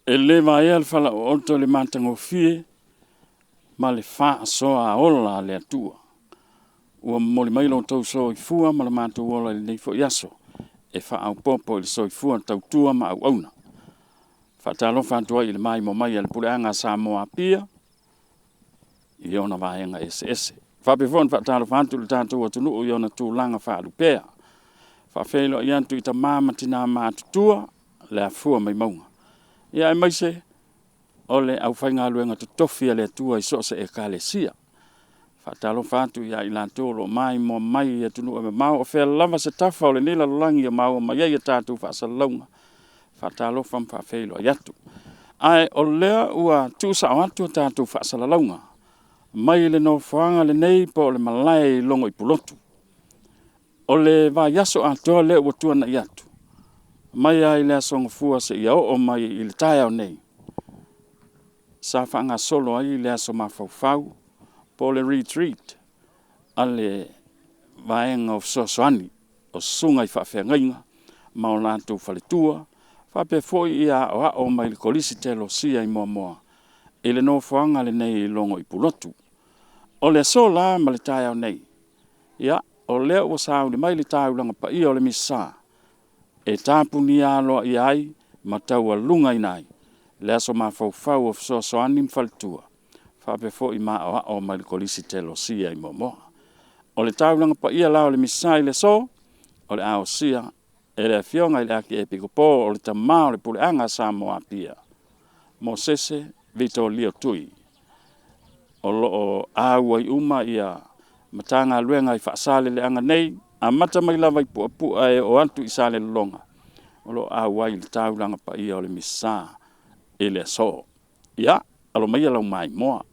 E le vaea le falaooto i le matagofie ma le faasoa ola a le Atua. Ua momoli mai lo outou soifua ma le matou ola i lenei foi aso e faaopoopo i le soifua tautua ma auauna. Faatalofa atu ai i le maimoa mai a le puleaga a Samoa Apia i ona vaega eseese. Faapea foi ona faatalofa atu i le tatou atunuu i ona tulaga faalupea. Faafeiloai atu i tama ma tina matutua le afua mai mauga, ia aemaise o le aufaigaluega totofi a le Atua i so o se ekalesia. Faatalofa atu ia i latou o lo o maimoa mai i atunuu e mamao, o fea lava se tafa o lenei lalolagi e maua mai ai a tatou faasalalauga, faatalofa ma faafeiloai atu. Ae o lea ua tuusao atu a tatou faasalalauga mai le nofoaga lenei po o le malae i Logo Pulotu. O le vaiaso atoa lea ua tuanai atu, mai lava i le Aso Gafua seia oo mai i le taeao nei, sa faagasolo ai le aso mafaufau po o le retreat a le vaega o fesoasoani o susuga i faafeagaiga ma o latou faletua, faapea foi ia aoao mai le Kolisi Teolosia i Moamoa i le nofoaga lenei i Logo Pulotu. O le aso la ma le taeao nei, ia, o lea ua sauni mai le taulaga paia o le Misa e tapunia aloaia ai ma taualugaina ai le aso mafaufau o fesoasoani ma faletua, faapea foi ma aoao mai le Kolisi Teolosia i Moamoa. O le taulaga paia la o le Misa i le aso, o le a osia e le Afioga i le Akiepikopo o le tama o le puleaga a Samoa Apia, Mosese Vito Leo Tui. O lo o auai uma ia Matagaluega i Faasaleleaga nei, amata mai lava i Puapua e oo atu i Salelologa, o lo o auai i le taulaga paia o le Misa i le aso. Ia, alo maia lau maimoa.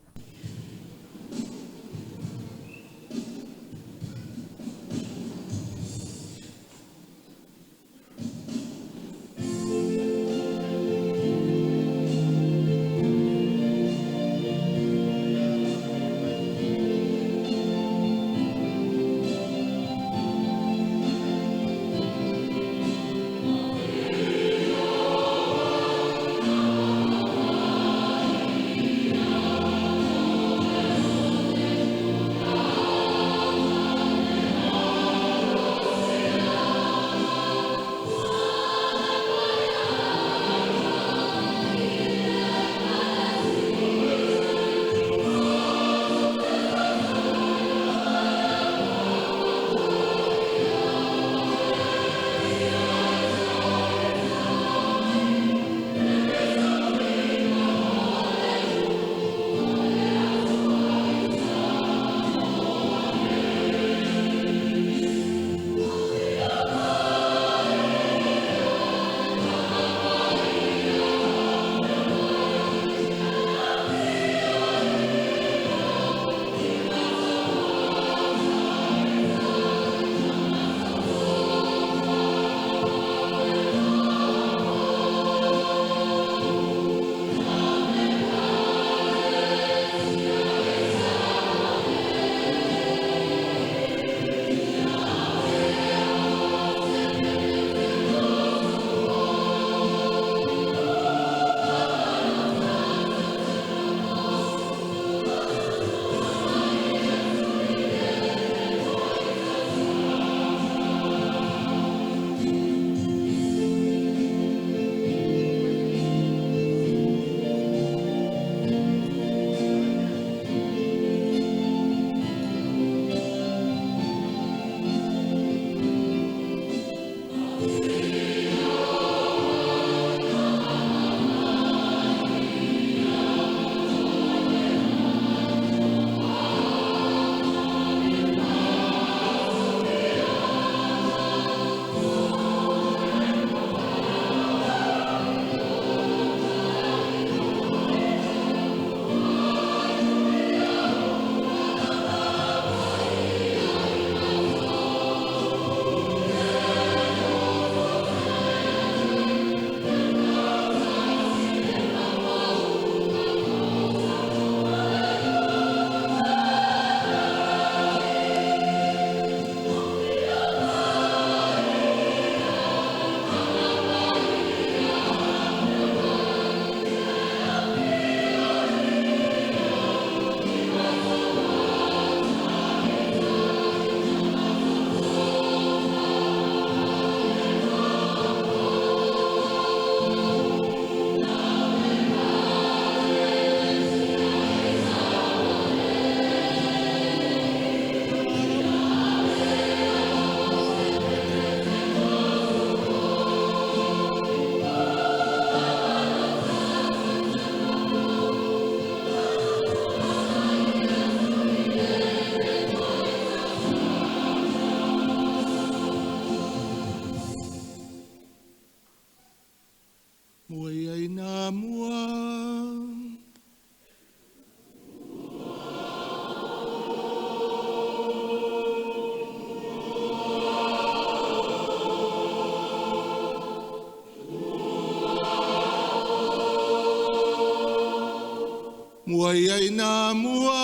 Mua ia ina mua.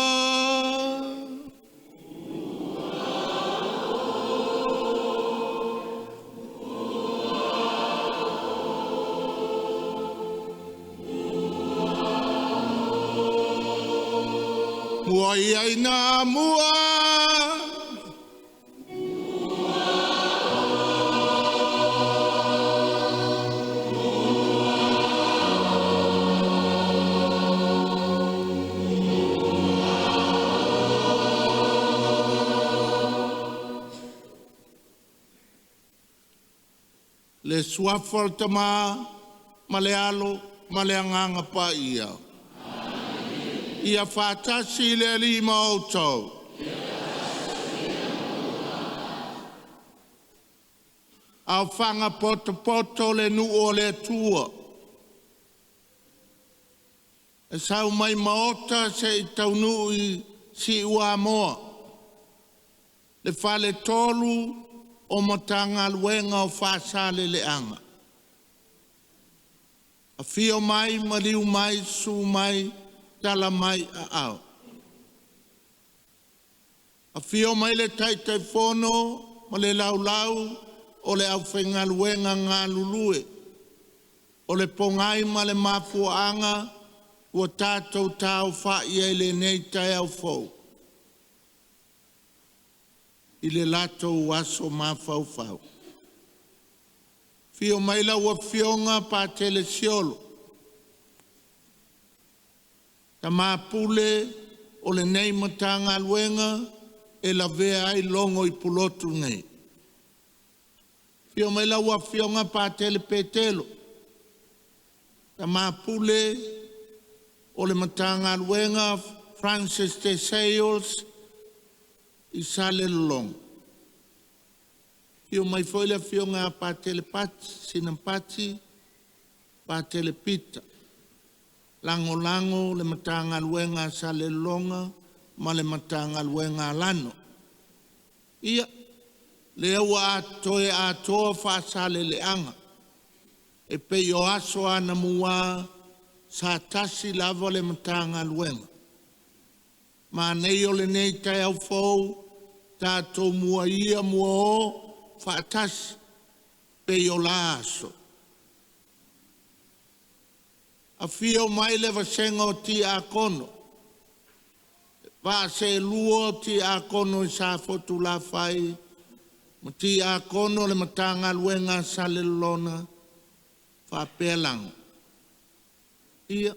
Mua ia ina mua. Le suafa o le Tama ma le Alo ma le Agaga Paia. Ia faatasi le Alii ma outou. Aofaga potopoto le nuu o le Atua. E sau mai maota se i taunuu i Siuamoa. Le fale tolu o Matagaluega o Faasaleleaga. Afio mai, maliu mai, susu mai, tala mai aao. Afio mai le Taitaifono ma le laulau o le aufaigaluega galulue o le pogai ma le mafuaaga ua tatou taaofai ai i lenei taeao fou i le latou aso mafaufau. Afio mai lau Afioga Patele Sio, Tama Pule o lenei Matagaluega e lavea ai logo i Pulotu nei. Afio mai lau Afioga Patele Petelo, Tama Pule o le Matagaluega Francis de Sales i Salelologa. Afio mai foi le Afioga ia Patele Pati, Sinapati Patele Pita, Lagolago le Matagaluega a Salelologa ma le Matagaluega a Lano. Ia, lea ua toe atoa faasaleleaga e pei o aso anamua sa tasi lava le Matagaluega. Manei o lenei taeao fou, tatou mua ia mua o faatasi pei o la aso. Afio mai le vasega o Tiakono, vaaseelua o Tiakono i Safotulafai ma Tiakono o le Matagaluega a Salelologa faapea Lago. Ia,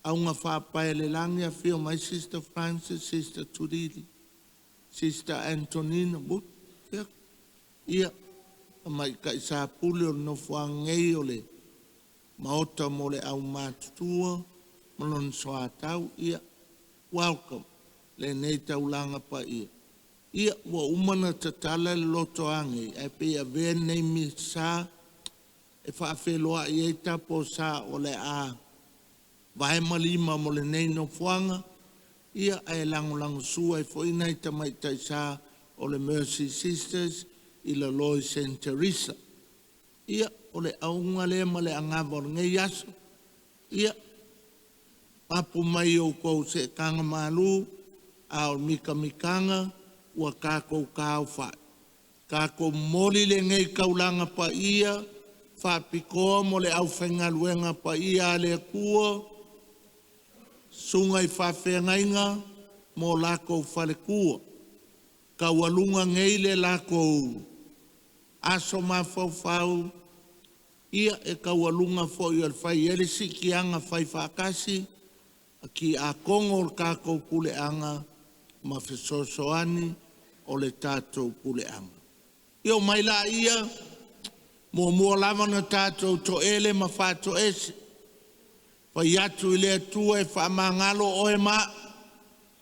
auga faapaelelagi afio mai Sister Francis, Sister Tulili, Sister Antonina, ia, tamaitai sapule o le nofoaga nei o le maota mo le aumatutua ma lona soatau. Ia, welcome lenei taulaga paia. Ia, ua uma na tatala le loto agei, ae pei avea lenei misa e faafeloai ai tapo sa o le a vae ma lima mo lenei nofoaga. Ia, ae lagolagosua ai foi nai tamaitai sa o le Mercy Sisters i lalo i Saint Teresa. Ia, o le auga lea ma le agava o lenei aso. Ia, papu mai outou seetaga malu, a o mikamikaga ua tatou taofai. Tatou momoli lenei taulaga paia, faapitoa mo le aufaigaluega paia a le Atua, susuga i faafeagaiga mo latou faletua. Taualuga nei le latou aso mafaufau, ia e taualuga foi o le fai ai le siitiaga fai faatasi, a tiakono o le tatou puleaga ma fesoasoani o le tatou puleaga. Ia omai laia, muamua lava na tatou toele ma faatoese, fai atu i le Atua e faamagalo oe ma au,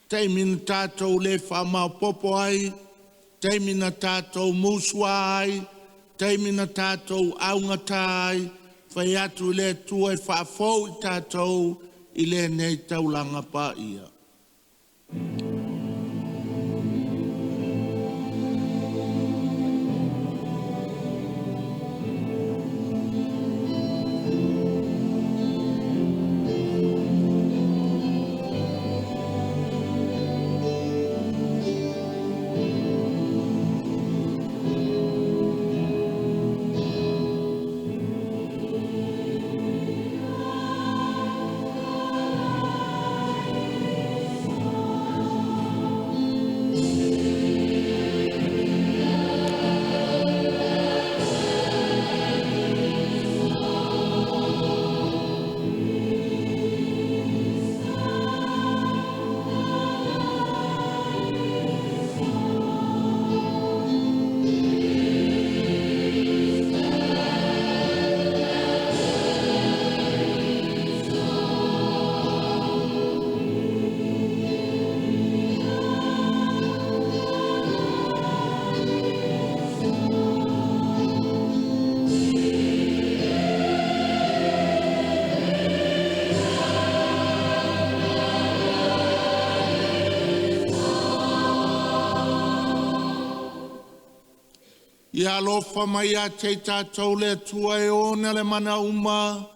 taimi na tatou le faamaopopo ai, taimi na tatou musua ai, taimi na tatou augata ai, fai atu i le Atua e faafou i tatou i lenei taulaga paia. Ia alofa mai ia te i tatou le Atua e ona le mana uma,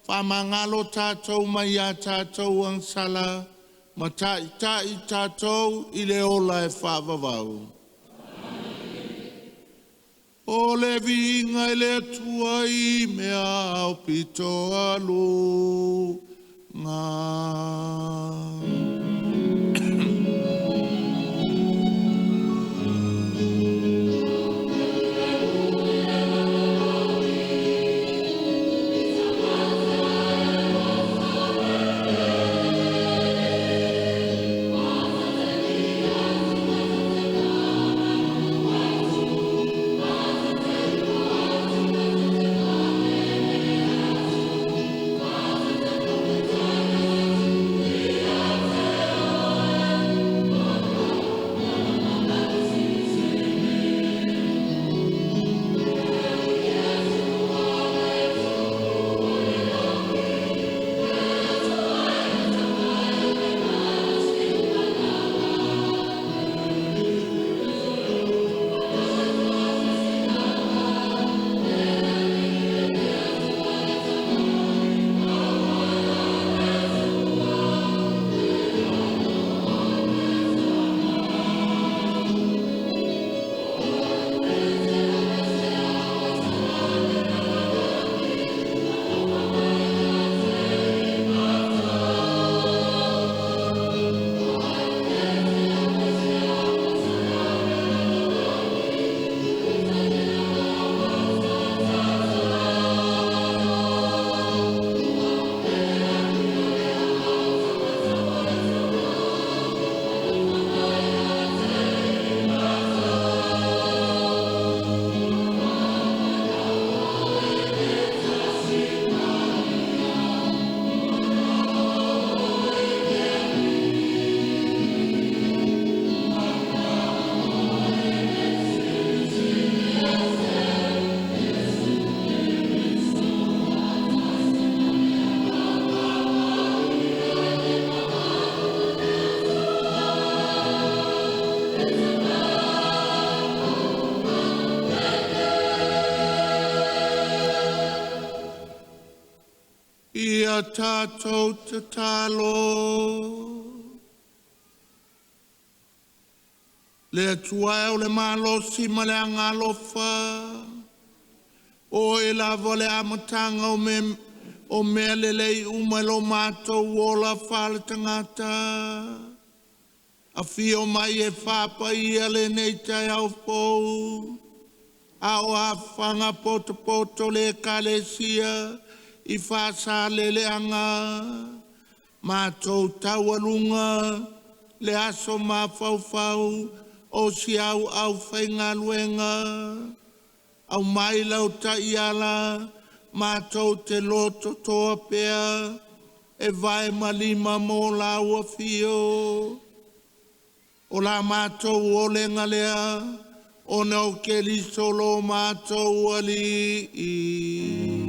faamagalo tatou mai ia tatou agasala, ma ta'ita'i tatou i le ola e faavavau. O le viiga i le Atua i mea aupito aluga. Ia tatou tatalo. Le Atua e o le malosi ma le agalofa, o e lava le amataga o mea lelei uma i lo matou ola faale-tagata. Afio mai e faapaia lenei taeao fou, a o afaga potopoto le Ekalesia i faasaleleaga, matou taualuga le aso mafaufau o si au aufaigaluega. Aumai lau taiala, matou te loto toa pea, e vae ma lima mo lau afio. O la matou olega lea, ona o Keriso lo matou Alii.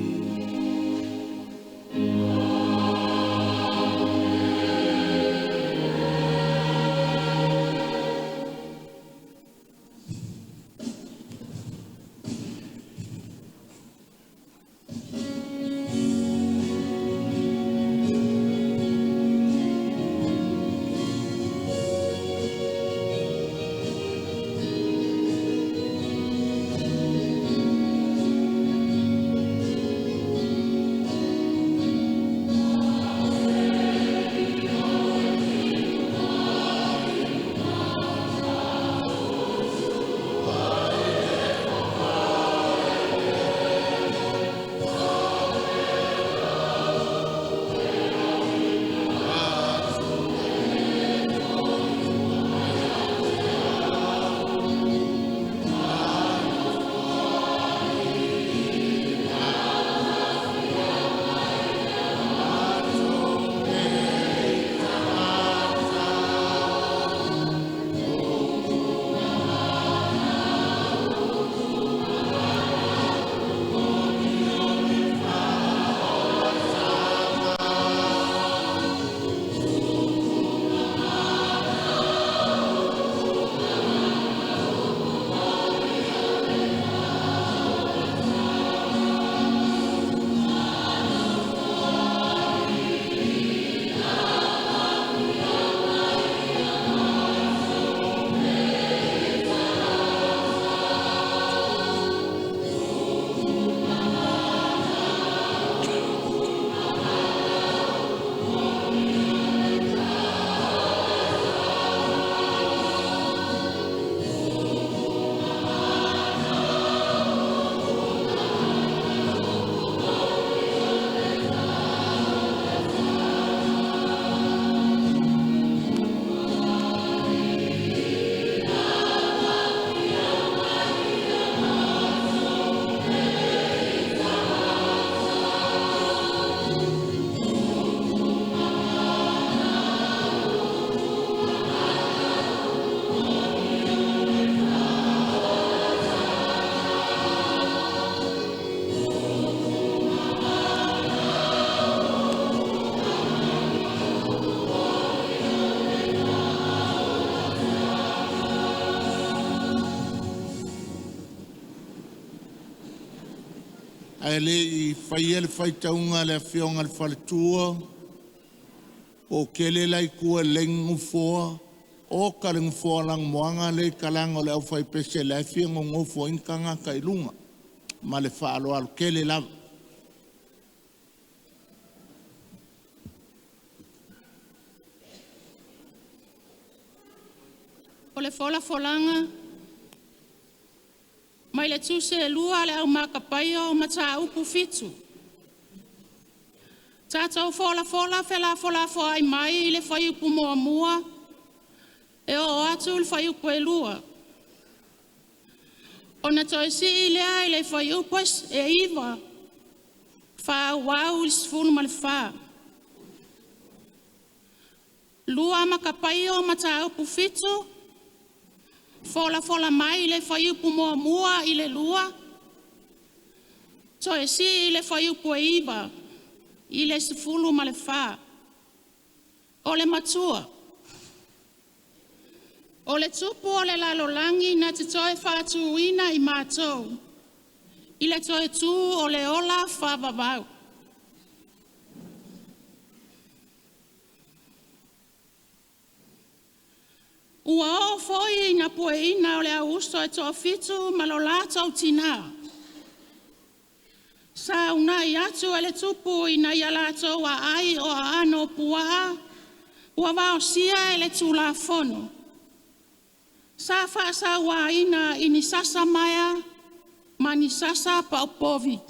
Ae le i faia le faitauga a le Afioga i le Faletua, po o tele la i tua e lelei ni nofoa, oka le nofoa lanumoana lea e i talaane o le aufaipese la e fia nonofo ai ni tagata i luga. Ma le faaaloalo tele lava. O le folafolaga mai le Tusi e 2 a le Au Makapaio Mataupu 7. Tatou folafola felafolafoai mai i le fuaiupu 1 e oo atu i le fuaiupu e 2. Ona toe sii lea i le fuaiupu e 9, faaauau i le 14. 2 Makapaio Mataupu 7, folafola mai i le fuaiupu 1 i le 2, toe sii i le fuaiupu e 9 i le 14. O le matua, o le tupu o le lalolagi na te toe faatuina i matou i le toe tu o le ola faavavau. Ua oo foi ina pueina o le au uso e toafitu ma lo latou tinā. Sa uunai atu e le tupu ina ia latou aai o aano o puaa ua vaosia e le Tulafono. Sa faasauaina i ni sasa maea ma ni sasa paopovi.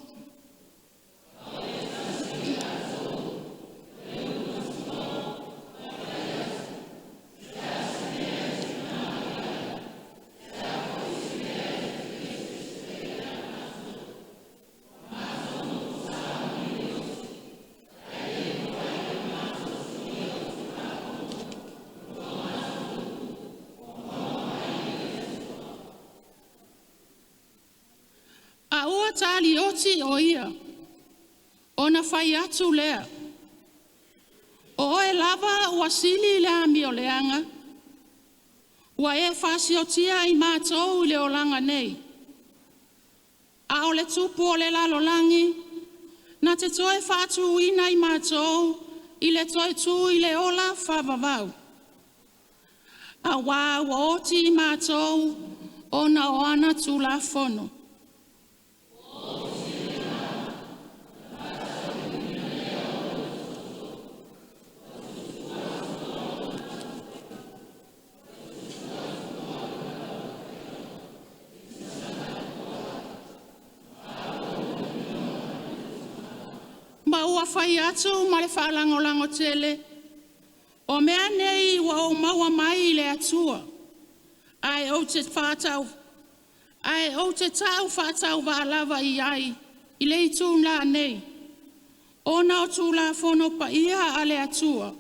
A ua talioti o ia, ona fai atu lea, “O oe lava ua sili le amioleaga, ua e faasiotia i matou i le olaga nei, a o le tupu o le lalolagi, na te toe faatuina i matou i le toe tu i le ola faavavau. Auā ua oti i matou ona o ana Tulafono.” Ma ua fai atu ma le faalagolago tele, “O mea nei ua ou maua mai i le Atua, ae ou te tau faatauvaa lava i ai i le itulā nei, ona o Tulafono paia a le Atua,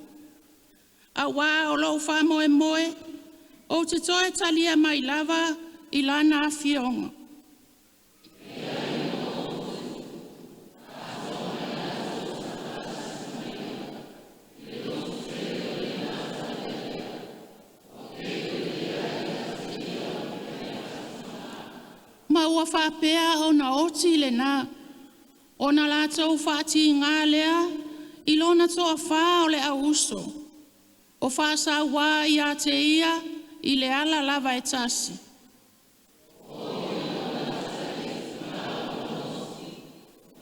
auā o lou faamoemoe ou te toe talia mai lava i Lana Afioga. Ma ua faapea ona oti lena, ona latou faatigā lea i lona toafā o le au uso, o faasauā ia te ia i le ala lava e tasi.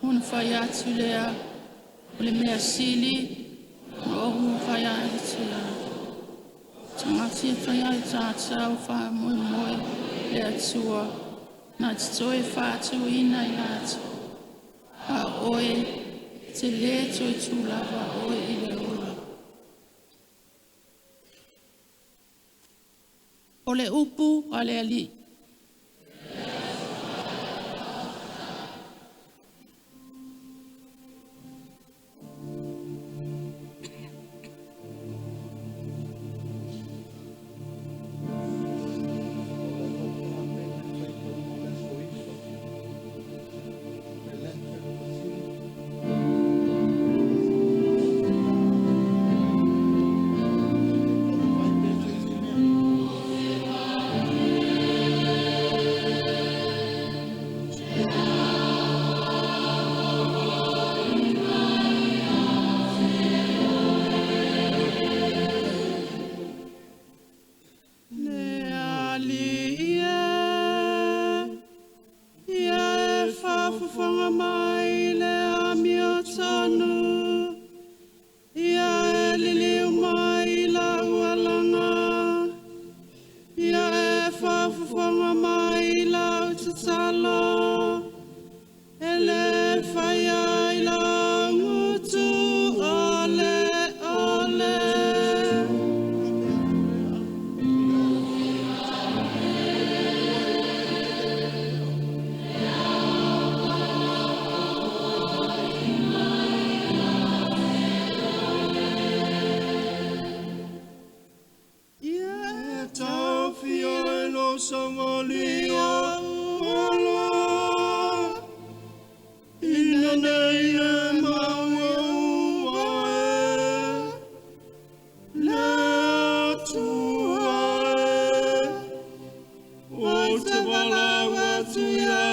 Ona fai atu lea, o le mea sili na ou fai atu la. Tagata e fai ai tātou faamoemoe le Atua na te toe faatuina i latou, a o oe te lē toe tu lava oe i le ola. O le upu a le Alii.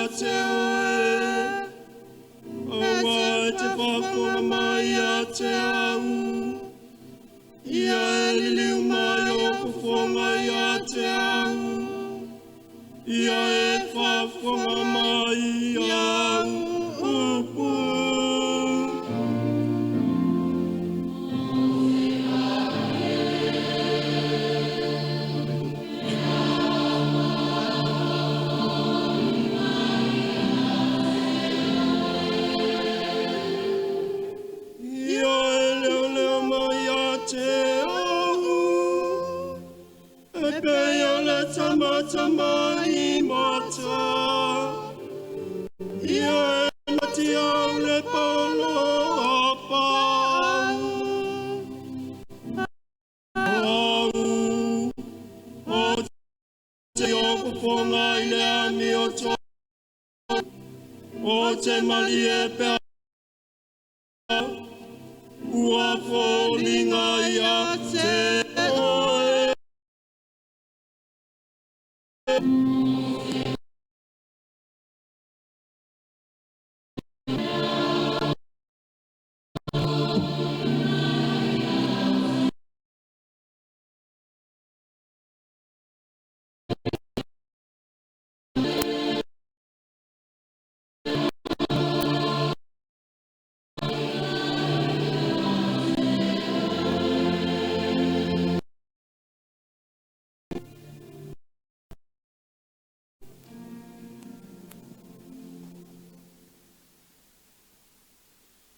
ia te oe, aua e te faafofoga mai ia te au. Ia e liliu mai ou fofoga ia te au, ia e faafofoga mai au upu. Ia e leoleo mai ia te au, e pei o le tamatama i mata. Ia e matiau le paolo a pau. Au, o te o fofoga i le amio tolu, o te malie pea ua foliga ia te oe.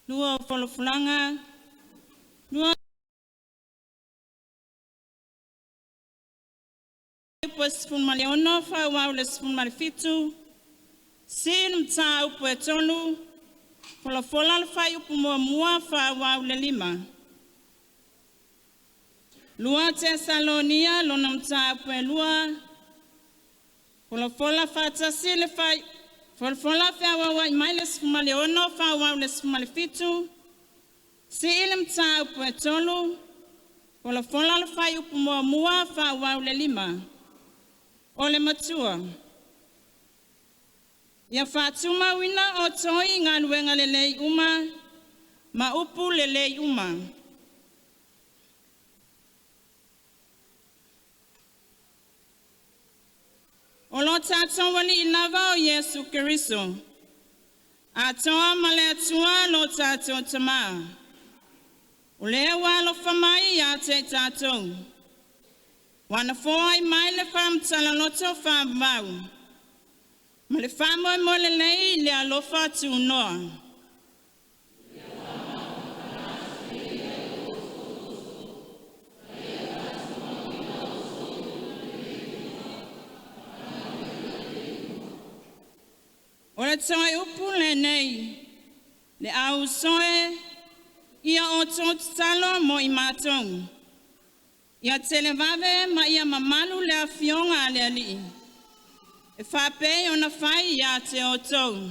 Lua o folafolaga, lua upu e 16 faaauau i le 17, C le mataupu e 3, folafola le fuaiupu muamua faaauau i le 5. 2 Tesalonia lona mataupu e 2, folafola faatasi le fai folafola feauauai mai le 16 faaauau i le 17, C le mataupu e 3, folafola le fuaiupu muamua faaauau i le 5. O le matua, ia faatumauina outou i galuega lelei uma ma upu lelei uma. O lo tatou Alii lava o Iesu Keriso, atoa ma le Atua lo tatou Tamā, o lea ua alofa mai ia te i tatou, ua na foai mai le faamatala loto faavavau ma le faamoemoe lelei i le alofa tunoa. O le toe upu lenei, le au uso e, ia outou tatalo mo i matou, ia televave ma ia mamalu le afioga a le Alii, e faapei ona fai ia te outou.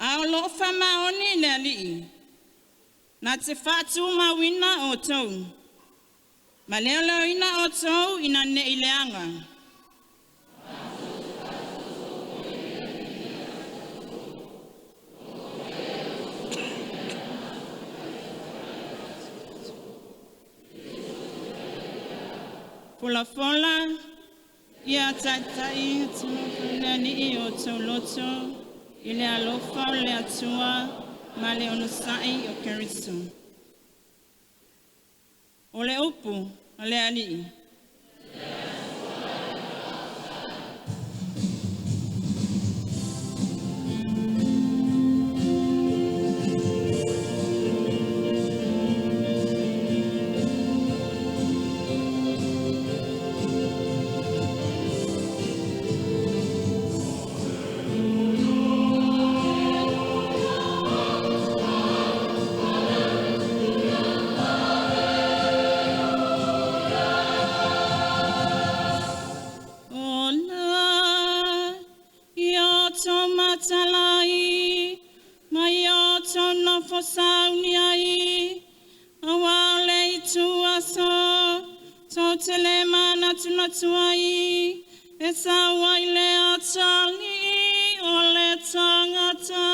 A o loo faamaoni le Alii, na te faatumauina outou, ma leoleoina outou ina ne i leaga. Folafola, ia taitai atu le Alii o outou loto i le alofa o le Atua ma le onosai o Keriso. O le upu a le Alii. nonofo sauni ai, auā o le itu aso tou te le manatunatu ai, e sau ai le atalii o le tagata.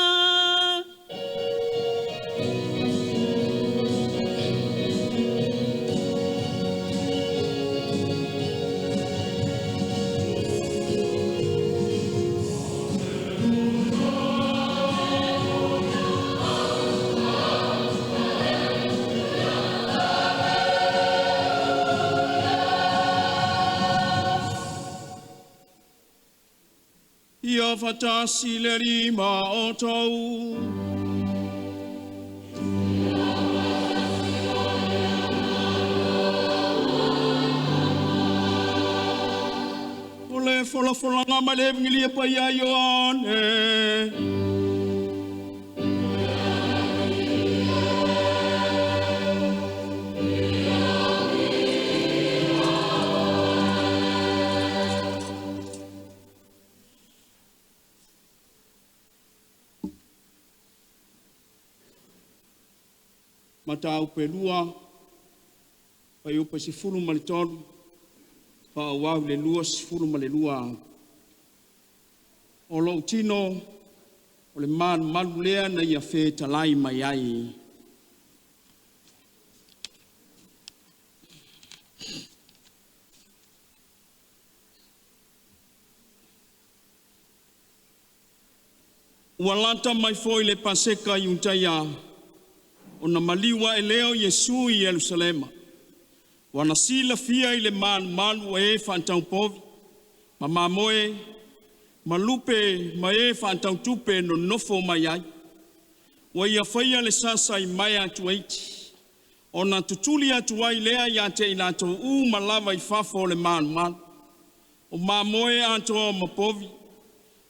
Ia faatasi le Alii ma outou. O le folafolaga mai le Evagelia Paia a Ioane. Mataupu e lua, fuaiupu e 13, faaauau i le 22. O lou tino o le malumalu lea na ia fetalai mai ai. Ua lata mai foi le Paseka i Iutaia, ona maliu ae lea o Iesu i Yelusalema. Ua na silafia i le malumalu o e faatau povi, ma mamoe, ma lupe ma e faatau tupe nonofo mai ai. Ua ia faia le sasa i maea atu iti, ona tutuli atu ai lea ia te i latou uma lava i fafo o le malumalu, o mamoe atoa ma povi.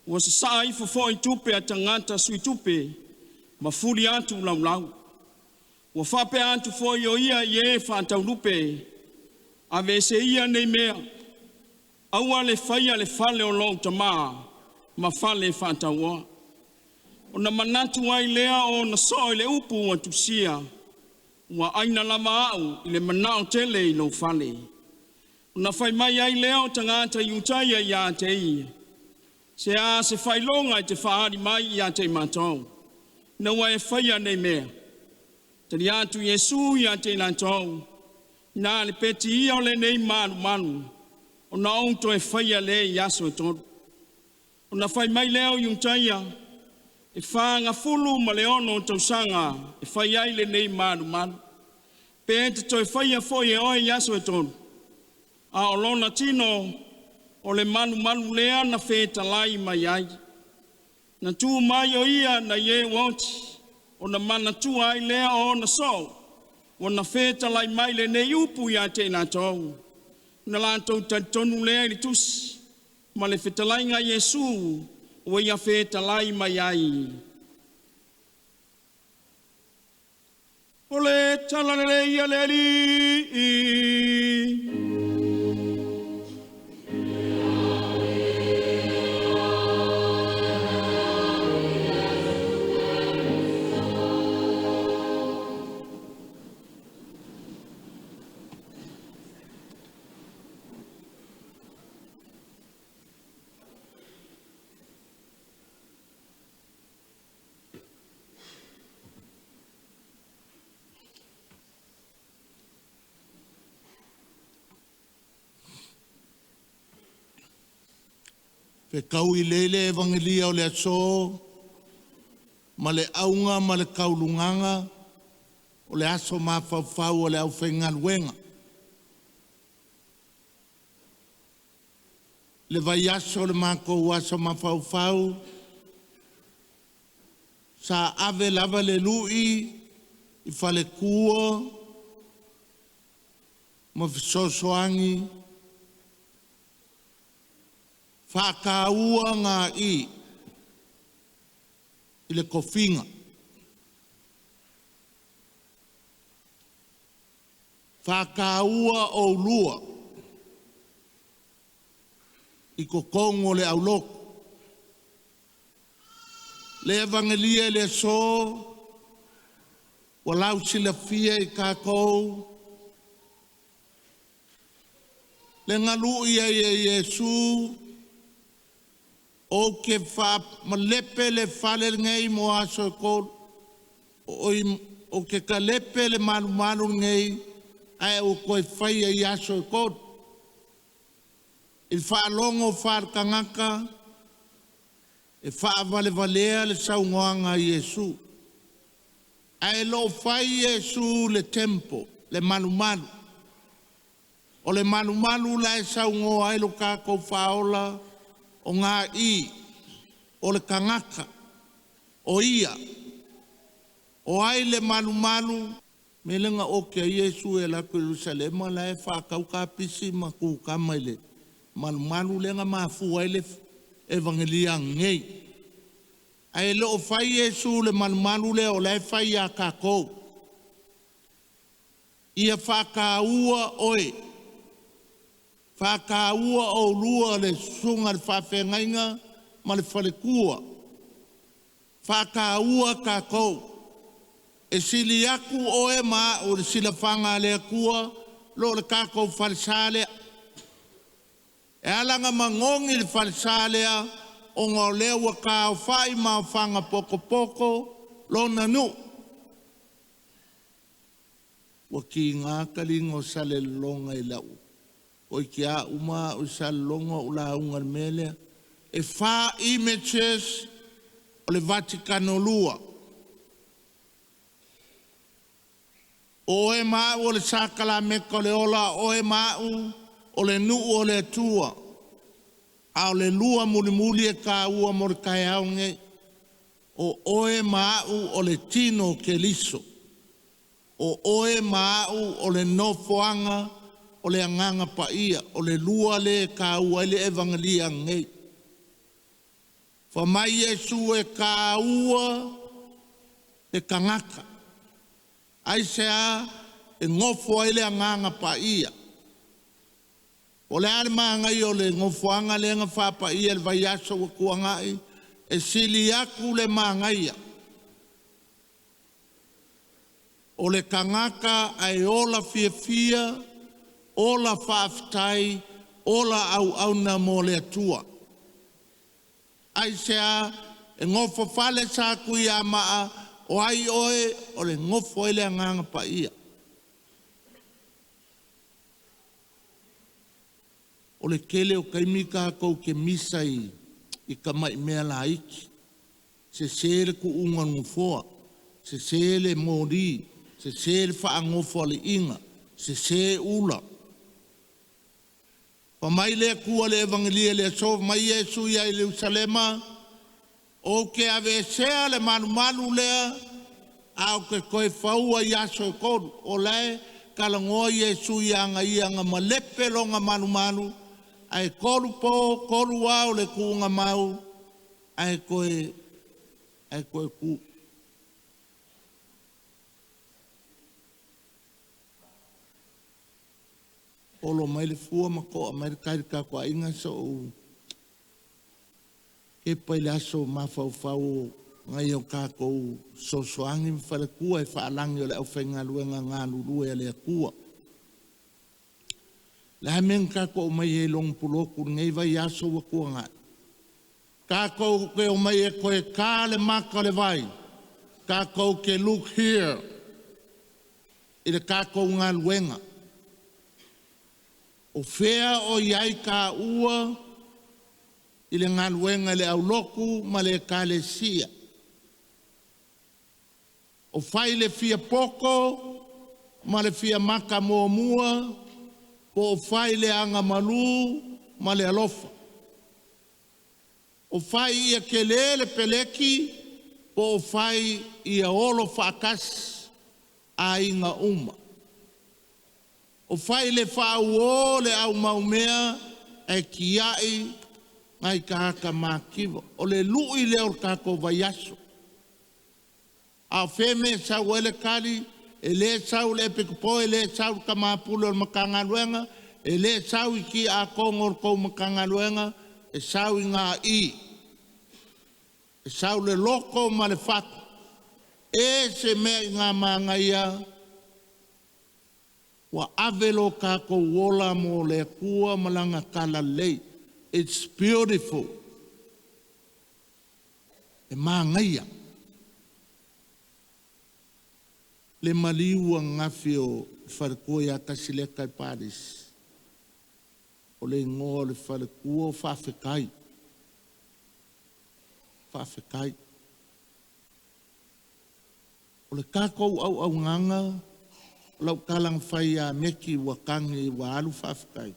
Ua sasaa ifo foi tupe a tagata sui tupe ma fuli atu laulau. Ua faapea atu foi o ia i e faatau lupe, aveese ia nei mea, aua le faia le fale o lou Tamā ma fale faatauoa. Ona manatu ai lea o ona soo i le upu ua tusia, ua aina lava au i le manao tele i lou fale. Ona fai mai ai lea o tagata Iutaia ia te ia, se a se faailoga e te faaali mai ia te i matou, ina ua e faia nei mea? Tali atu Iesu ia te i latou, na le peti ia o lenei malumalu, ona ou toe faia lea i aso e tolu. Ona fai mai lea o Iutaia, e 46 tausaga e fai ai lenei malumalu, pe e te toe faia foi e oe i aso e tolu? A o lona tino o le malumalu lea na fetalai mai ai. Na tu mai o ia nai e ua oti, ona manatua ai lea o ona soo, ua na fetalai mai lenei upu ia te i latou. Na latou talitonu lea i le tusi, ma le fetalaiga a Iesu ua ia fetalai mai ai. O le tala lelei a le Alii. Fetaui lele le Evagelia o le aso ma le auga ma le kaulugaga o le aso mafaufau o le aufaigaluega. Le vaiaso o le matou aso mafaufau, sa ave lava le lui i faletua ma fesoasoani faataua ga'i i le tofiga. Faataua oulua i totonu o le aulotu. Le Evagelia i le aso. Ua lausilafia i kākou le galu'i ai e Iesu ou ke faamalepe le fale lenei mo aso e tolu. O i ou te talepe le malumalu lenei ae ou toe faia i aso e tolu. I le faalogo faale-tagata e faavalevalea le saunoaga a Iesu. Ae le o fai Iesu le temple, le malumalu. O le malumalu la e saunoa ai lo tatou faaola o ga'i, o le tagata, o ia. O ai le malumalu? Mea lea na ote ai Iesu e alu atu i Ierusalema la e faatau kapisi ma kukama i le malumalu lea na mafua ai le evagelia nei. Ae le o fai Iesu le malumalu lea o la e fai ia tatou. Ia faataua oe, faataua oulua le susuga i le faafeagaiga ma le faletua. Faataua tatou. E sili atu oe ma a'u i le silafaga a le Atua lo le tatou falesa lea. E ala ona manogi le falesa lea ona o lea ua taaofai ma ofaga potopoto lona nuu. Ua tiga taliga o Salelologa i lau toeitiiti lava uma au i Salelologa ou lauga i le mea lea. E fa images o le Vatikano II. O oe ma au o le sakalameta o le ola, o oe ma au o le nuu o le Atua. A o le lua mulimuli e taua mo le taeao lenei. O oe ma au o le tino o Keriso. O oe ma au o le nofoaga o le Agaga Paia. O le lua lea e taua ai le evagelia nei. Fai mai Iesu e taua le tagata. Aisea? E nofo ai le Agaga Paia. O le a le manaia o le nofoaga lea na faapaia i le vaiaso ua tuanai? E sili atu le manaia o le tagata ae ola fiafia, ola faafetai, ola auauna mo le Atua. Aisea? E nofo fale Satuiamaa, o ai oe? O le nofo ai le Agaga Paia. O le tele o taimi tatou te misa i tamai mea laiti. Sese le tuuga o le nofoa, sese le moli, sese le faanofoaliiga, sese ula. Fai mai le Atua i le Evagelia i le aso, fai mai Iesu ia Ierusalema, ou te aveesea le malumalu lea, ae ou te toe faua i aso e tolu. O la e talanoa Iesu ia aga ia na malepe lona malumalu, ae tolu po, tolu ao le tuuga mau, ae toe tu. Olo mai le fua ma to'a mai le tai i le tapuaiga sa ou tepa i le aso mafaufau o nai o tatou fesoasoani ma faletua e faalagi o le aufaigaluega galulue a le Atua. O le a le mea na tatou aumai ai i lona pulotu i lenei vaiaso ua tuanai? Tatou te omai e toe ta le mata o le vai. Tatou te look here i le tatou galuega. O fea o i ai taua i le galuega i le aulotu ma le ekalesia? O fai le fia poto ma le fia maka muamua, po o fai le agamalu ma le alofa? O fai ia tele le peleki, po o fai ia olo faatasi aiga uma? O fai le faauo le aumaumea ae tiai nai tagata matitiva? O le lui lea o le tatou vaiaso. A o fea e sau ai le tali? E le sau i le epikopo, e le sau i le tamapule o le Matagaluega, e le sau i tiakono o le tou Matagaluega, e sau i ga'i. E sau le loto ma le fatu. E se mea i ngā māngaia, ua ave lo kākou ola mo le Atua ma lana talalelei. It's beautiful. E māngaia. Le maliu ananafi o le faletua ia Tasileka i Palisi. O le igoa o le faletua o Faafetai. Faafetai. O le tatou auaunaga, o lau tala na fai ia Meki ua tagi ua alu faafetai.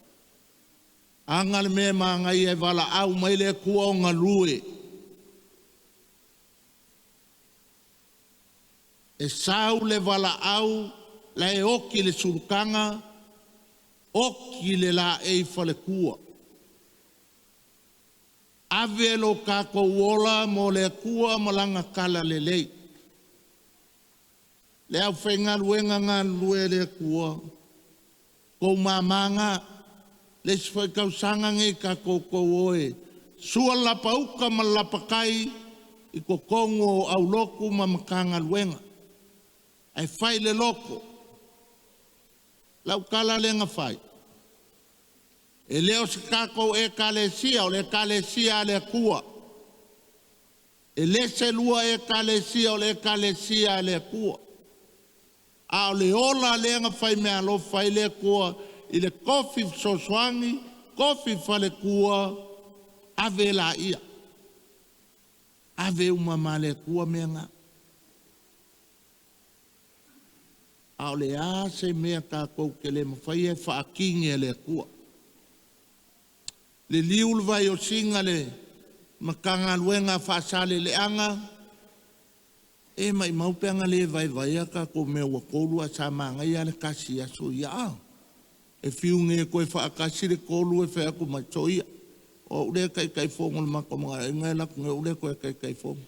Aga le mea e manaia e valaau mai le Atua o galue. E sau le valaau la e oti le sulutaga, oti le laei faletua. Ave lo tatou ola mo le Atua ma lana talalelei. Le aufaigaluega galulue a le Atua, tou mamaga, le isi foi tausaga nei tatou tou o e sua le lapauta ma le lapatai i totonu o aulotu ma Matagaluega, ae fai le loto. Lau tala lea na fai, e le o se tatou Ekalesia, o le Ekalesia a le Atua. E le se lua Ekalesia, o le Ekalesia a le Atua. A o le ola lea na fai meaalofa ai le Atua i le tofi fesoasoani, tofi faletua, ave laia. Ave uma ma le Atua mea na. A o le a se mea tatou te le mafaia e faatini e le Atua. Liliu le vai o Sina le Matagaluega a Faasaleleaga, e maumau pe ana le vaevaea tatou mea ua tolu ae sa manaia lava le tasi i aso ia. A e fiu nei e toe faatasi le tolu e fai atu mai, soia, o au lea e Taitaifono i le matou magaega e alu atu nei o au lea e toe Taitaifono.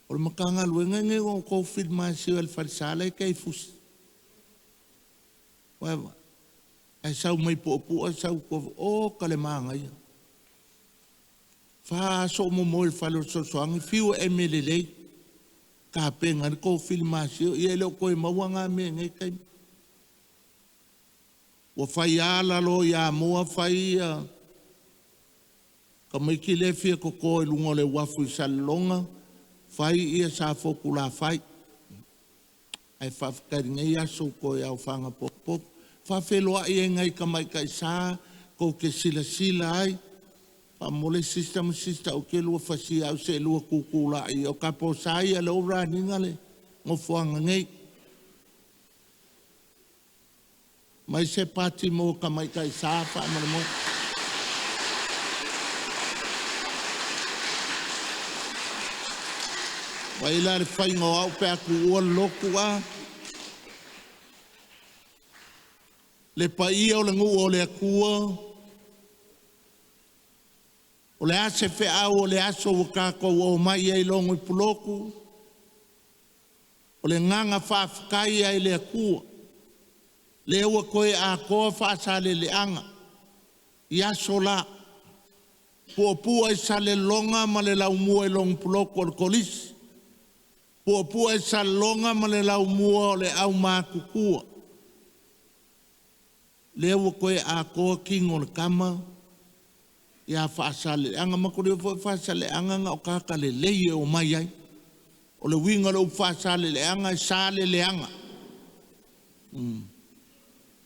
O le Matagaluega lenei ua outou filimasio i le falesa la e i tai i Fusi. Uaewa, ae sau mai Puapua sau oka le manaia. Fa aso o momoe i le fale o le Fesoasoani, fiu e eme lelei, tapena ai le tou filimasio, ia e le o toe maua na mea i nei taimi. Ua fai lava lalo i Amoa fai ia tamaiti lea e fia toto i luga o le uafu i Salelologa, fai ia Safotulafai. Ae faafetai i lenei aso ua toe aofaga potopoto. Faafeiloai ai i nai tamaitai sa tou te silasila ai. Faamolemole sister ma sister ou te lua fasia au seelua tutu laia. O taposa ia lea ua run ina le nofoaga nei. Mai se pati mo tamaitai sa faamolemole. Vai la le faiga o au pe a tuua le lotu a. Le paia o le nuu o le Atua, o le a se feau o le aso ua tatou omai ai i logo i Pulotu, o le agaga faafetai ai le Atua, lea ua toe atoa Faasaleleaga i aso la, puapua i Salelologa ma le laumua i logo Pulotu o le Kolisi, puapua i Salelologa ma le laumua o le aumatutua. Lea ua toe atoa tino o le tama ia Faasaleleaga. Matou foi Faasaleleaga na o tagata lelei e omai ai. O le uiga o le upu Faasaleleaga e sa le leaga.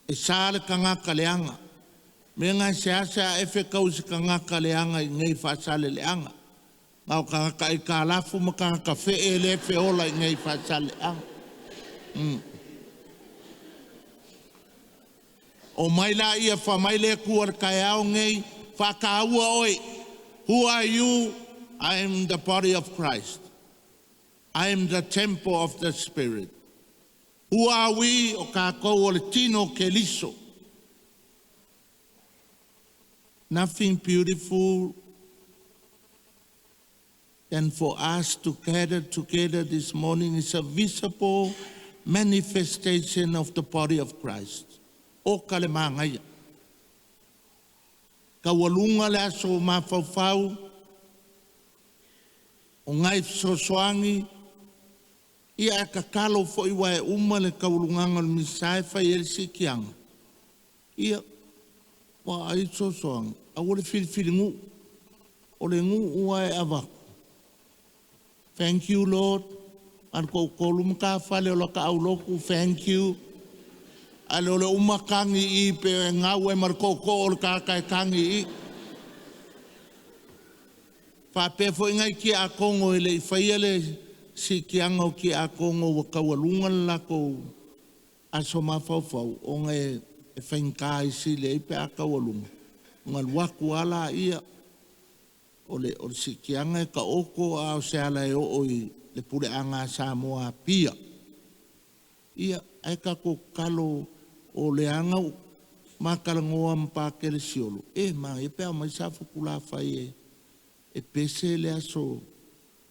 E sa le tagata leaga. Mea na e seasea e fetau i se tagata leaga i nei Faasaleleaga. Na o tagata aitalafu ma tagata fee le feola i nei Faasaleleaga. O mai la ia fa mai le Atua le taeao nei, faataua oe. Who are you? I am the body of Christ. I am the temple of the Spirit. Who are we? O kākou o le tino o Keriso. Nothing beautiful than for us to gather together this morning is a visible manifestation of the body of Christ. O ka le māngaia. Taualuga le aso mafaufau. O ngai fesoasoani, ia ae tatalo foi aua e uma le taualugaga o le Minisita e fai ai le siitiaga, ia ua ai le fesoasoani, aua le filifili nuu. O le nuu lava e avatu, thank you Lord, na o le toatolu matafale o lata aulotu, thank you. Ae le o le uma tagi i i pe gau ai ma le tootoo o le tagata e tagi i i. Faapea foi nai tiakono e le i faia le siitiaga o tiakono ua taualuga le latou aso mafaufau ona e faigata e sili ai pe a taualuga, ona alu atu lava lea o le siitiaga e taoto a o se ala e oo i le puleaga a Samoa Apia. Ia, ae tatou tatalo o lea na ou ma talanoa ma Pakele Siolo, e manaia pe a omai Safotulafai e pese le aso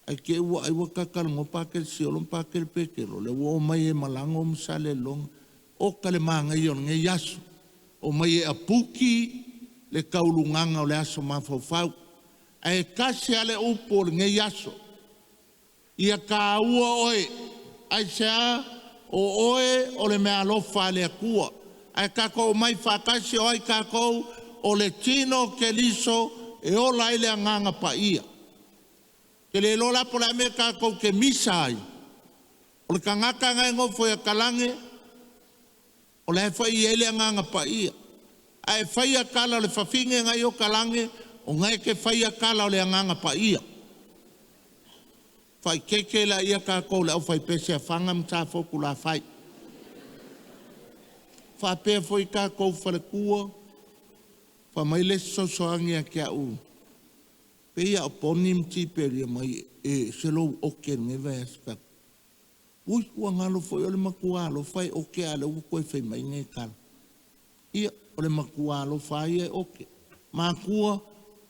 ae te i ua ai ua ta talanoa Pakele Siolo ma Pakele Petelo, lea ua omai e malago ma Salelologa. Oka le manaia o lenei aso, omai e apuki le taulugaga o le aso mafaufau. Ae tasi lava le upu o lenei aso, ia taua oe. Aisea? O oe o le meaalofa a le Atua. Ae tatou omai faatasi, o ai tatou? O le tino o Keriso e ola ai le Agaga Paia. Ou te le iloa la po o le a le mea tatou te misa ai, o le tagata na e nofo ia talage, o la e fai i ai le Agaga Paia. A e faia tala o le fafine na e i otalage, o na e te faia tala o le Agaga Paia. Faaeteete laia tatou le aufaipese a Fana ma Safotulafai. Faapea foi tatou faletua, fai mai le isi fesoasoani ia te au, pei lava o Poni ma Tiperia mai, e ese lou oke i lenei vaiaso. Fai atu, ui, ua galo foi o le matua alofa e oke a o lea ua toe fai mai nei tala. Ia, o le matua alofa lava ia e oke. Matua,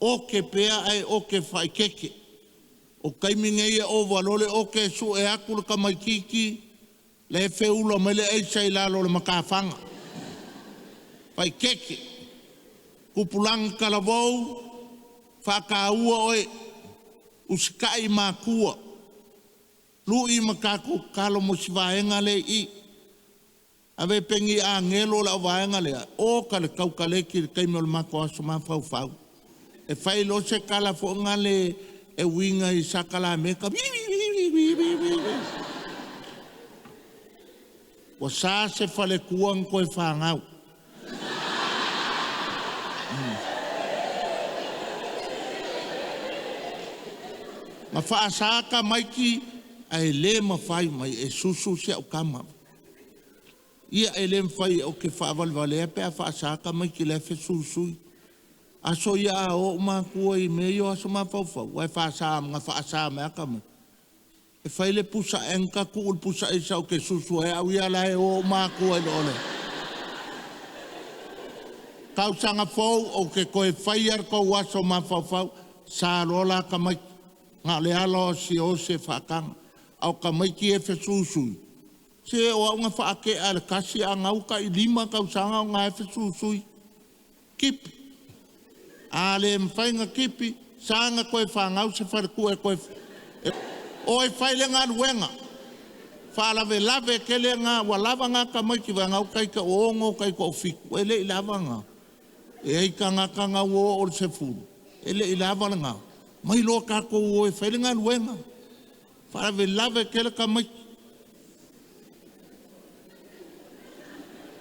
oke pea ae oke faaeteete. O taimi nei e ova loa le oke e sue atu le tamaitiiti, la e feula mai le aisa i lalo o le matafaga. Faaeteete. Tupulaga talavou, faataua oe, usitai i matua, lui ma tatou tatalo mo si vaega lea e i i. Ave pegi agelo lau vaega lea, oka le taukaleti i le taimi o le matou aso mafaufau. E fai loa se tala foi lale e uiga i sakalameta, ua sa se faletua na toe fanau. Na faasa tamaiti ae le mafai mai e susu si au tama. Ia e le mafai ou te faavalevalea pe a faasa tamaiti la e fesuisui. Aso ia a o ou matua i mea ia o aso mafaufau, aua e faasa, na faasa mai lava tamaiti. E fai le pusa ae tuu le pusa aisa ou te susu ai au ia la e o ou matua i lo le tausaga fou ou te toe faia le tou aso mafaufau. Sa loa la tamaiti. Na o le ala o siose e faataga. A o tamaiti ia e fesuisui, se o au na faatea e le tasi a gau tai 5 tausaga o na e fesuisui. Kipi. A le mafai ona kipi, sa na toe fanau se faletua e toe o e fai le galuega. Faalavelave tele na ua lava na tamaiti vai gau tai toaono tai toafitu e le i lava na. E ai tagata na ua oo i le 10, e le i lava lena. Mai loa tatou o e fai le galuega. Faalavelave tele tamaiti.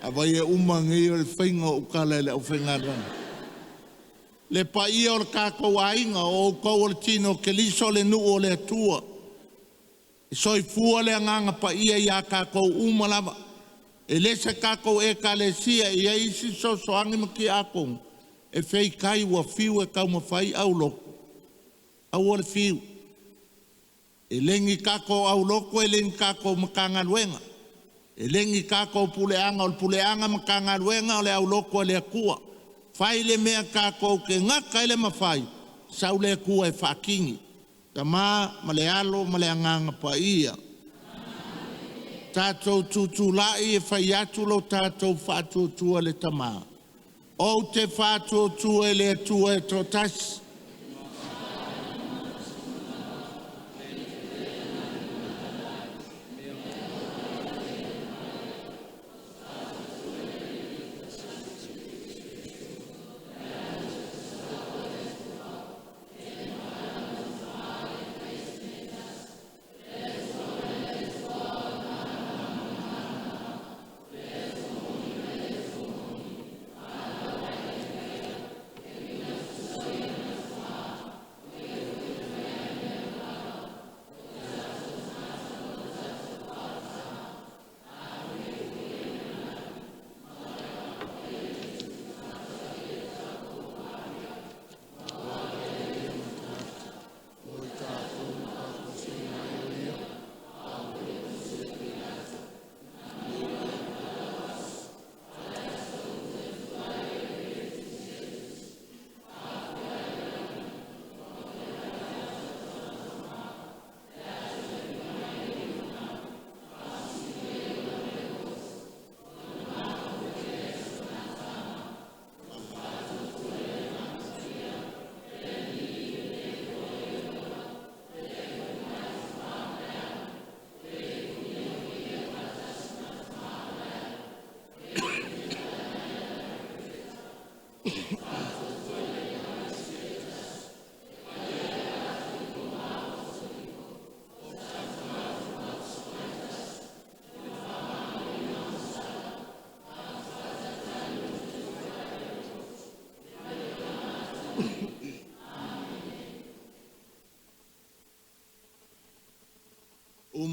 Avai e uma nei o le faiga o tala i le aufaigaluega. Le paia o le tatou aiga, o outou o le tino o Keriso le nuu o le Atua. E soifua le agaga paia ia tatou uma lava. E le se tatou ekalesia e i ai isi fesoasoani ma tiakono e feitai ua fiu e taumafai aulotu, aua le fiu. E le ni tatou aulotu, e le ni tatou Matagaluega, e le ni tatou puleaga, o le puleaga Matagaluega o le aulotu a le Atua. Fai le mea tatou te gata ai le mafai, sau le Atua e faatini. Tama ma le Alo ma le Agaga Paia. Tatou tutulai e fai atu lo tatou faatuatua le Tama. Ou te faatuatua i le Atua e toatasi. Uma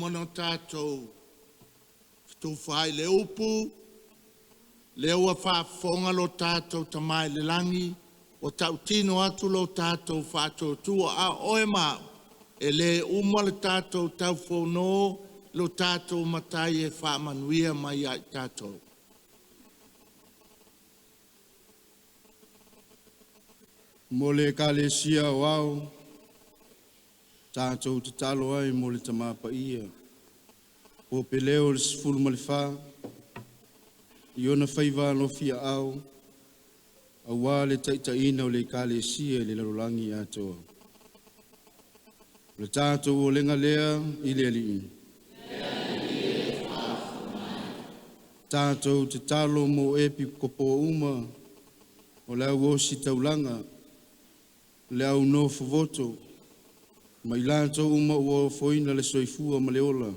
ona tatou fetufaai i le upu, lea ua faafofoga lo tatou Tama i le lagi, ua tautino atu lo tatou faatuatua, a o oe ma a'u, e le uma le tatou taufono, lo tatou Matai e faamanuia mai ia i tatou. Mo le Ekalesia Aoao, tatou tatalo ai mo le Tama Paia, Pope Leo le 14, i ona faiva alofiaao, auā le taitaiina o le Ekalesia i le lalolagi atoa. O le tatou olega lea i le Alii. Tatou tatalo mo Epikopo uma o le au ositaulaga, le au nofovoto, ma i latou uma ua ofoina le soifua ma le ola,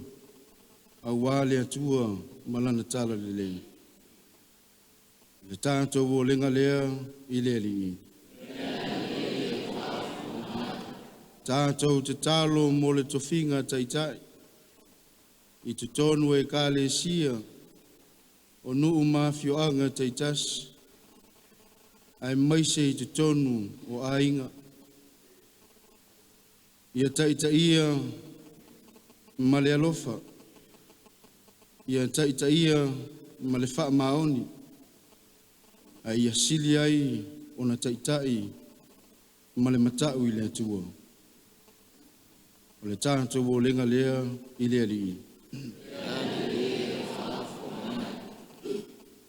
auā le Atua ma Lana Talalelei. Le tatou olega lea i le Alii. Tatou tatalo mo le tofiga taitai i totonu o Ekalesia o nuu ma afioaga taitasi, aemaise i totonu o aiga. Ia taitaia ma le alofa, ia taitaia ma le faamaoni, ae ia sili ai ona taitai ma le mata'u i le Atua. O le tatou olega lea i le Alii.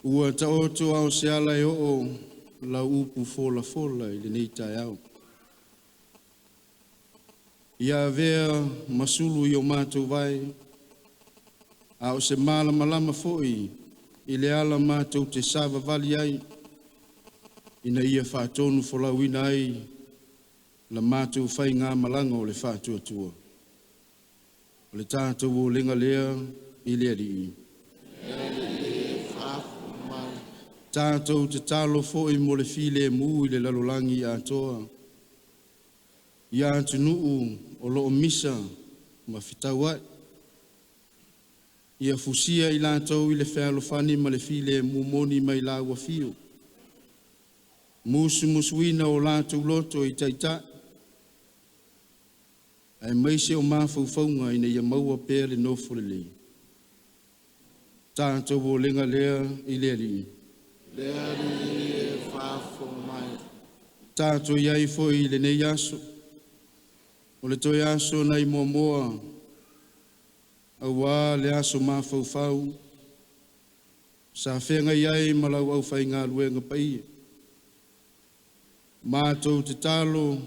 Ua taoto a o se ala e oo lau upu folafola i lenei taeao. Ia avea ma sulu i o matou vae, a o se malamalama foi i le ala matou te savavali ai, ina ia faatonu folauina ai la matou faigamalaga o le faatuatua. O le tatou olega lea i le Alii. Tatou tatalo foi mo le filemu i le lalolagi atoa, ia atunuu o lo o misa ma fetauai. Ia fusia i latou i le fealofani ma le filemu moni mai lau afio. Musumusuina o latou loto i taitai, aemaise o mafaufauga ina ia maua pea le nofo lelei. Tatou olega lea i le Alii. Le Alii e faafofoga mai. Tatou i ai foi i lenei aso, o le toe aso nai Moamoa, auā le aso mafaufau, sa feagai ai ma lau aufaigaluega paia. Matou tatalo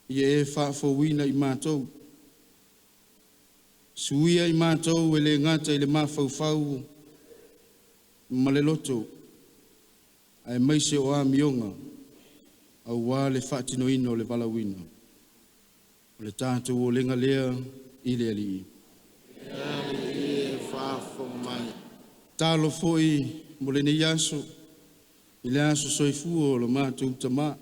ia e faafouina i matou, suia i matou e le gata i le mafaufau ma le loto, aemaise o amioga, auā le faatinoina o le valaauina. O le tatou olega lea i le Alii. Le Alii e faafofoga mai. Talo foi mo lenei aso, i le aso soifua o lo matou tamā,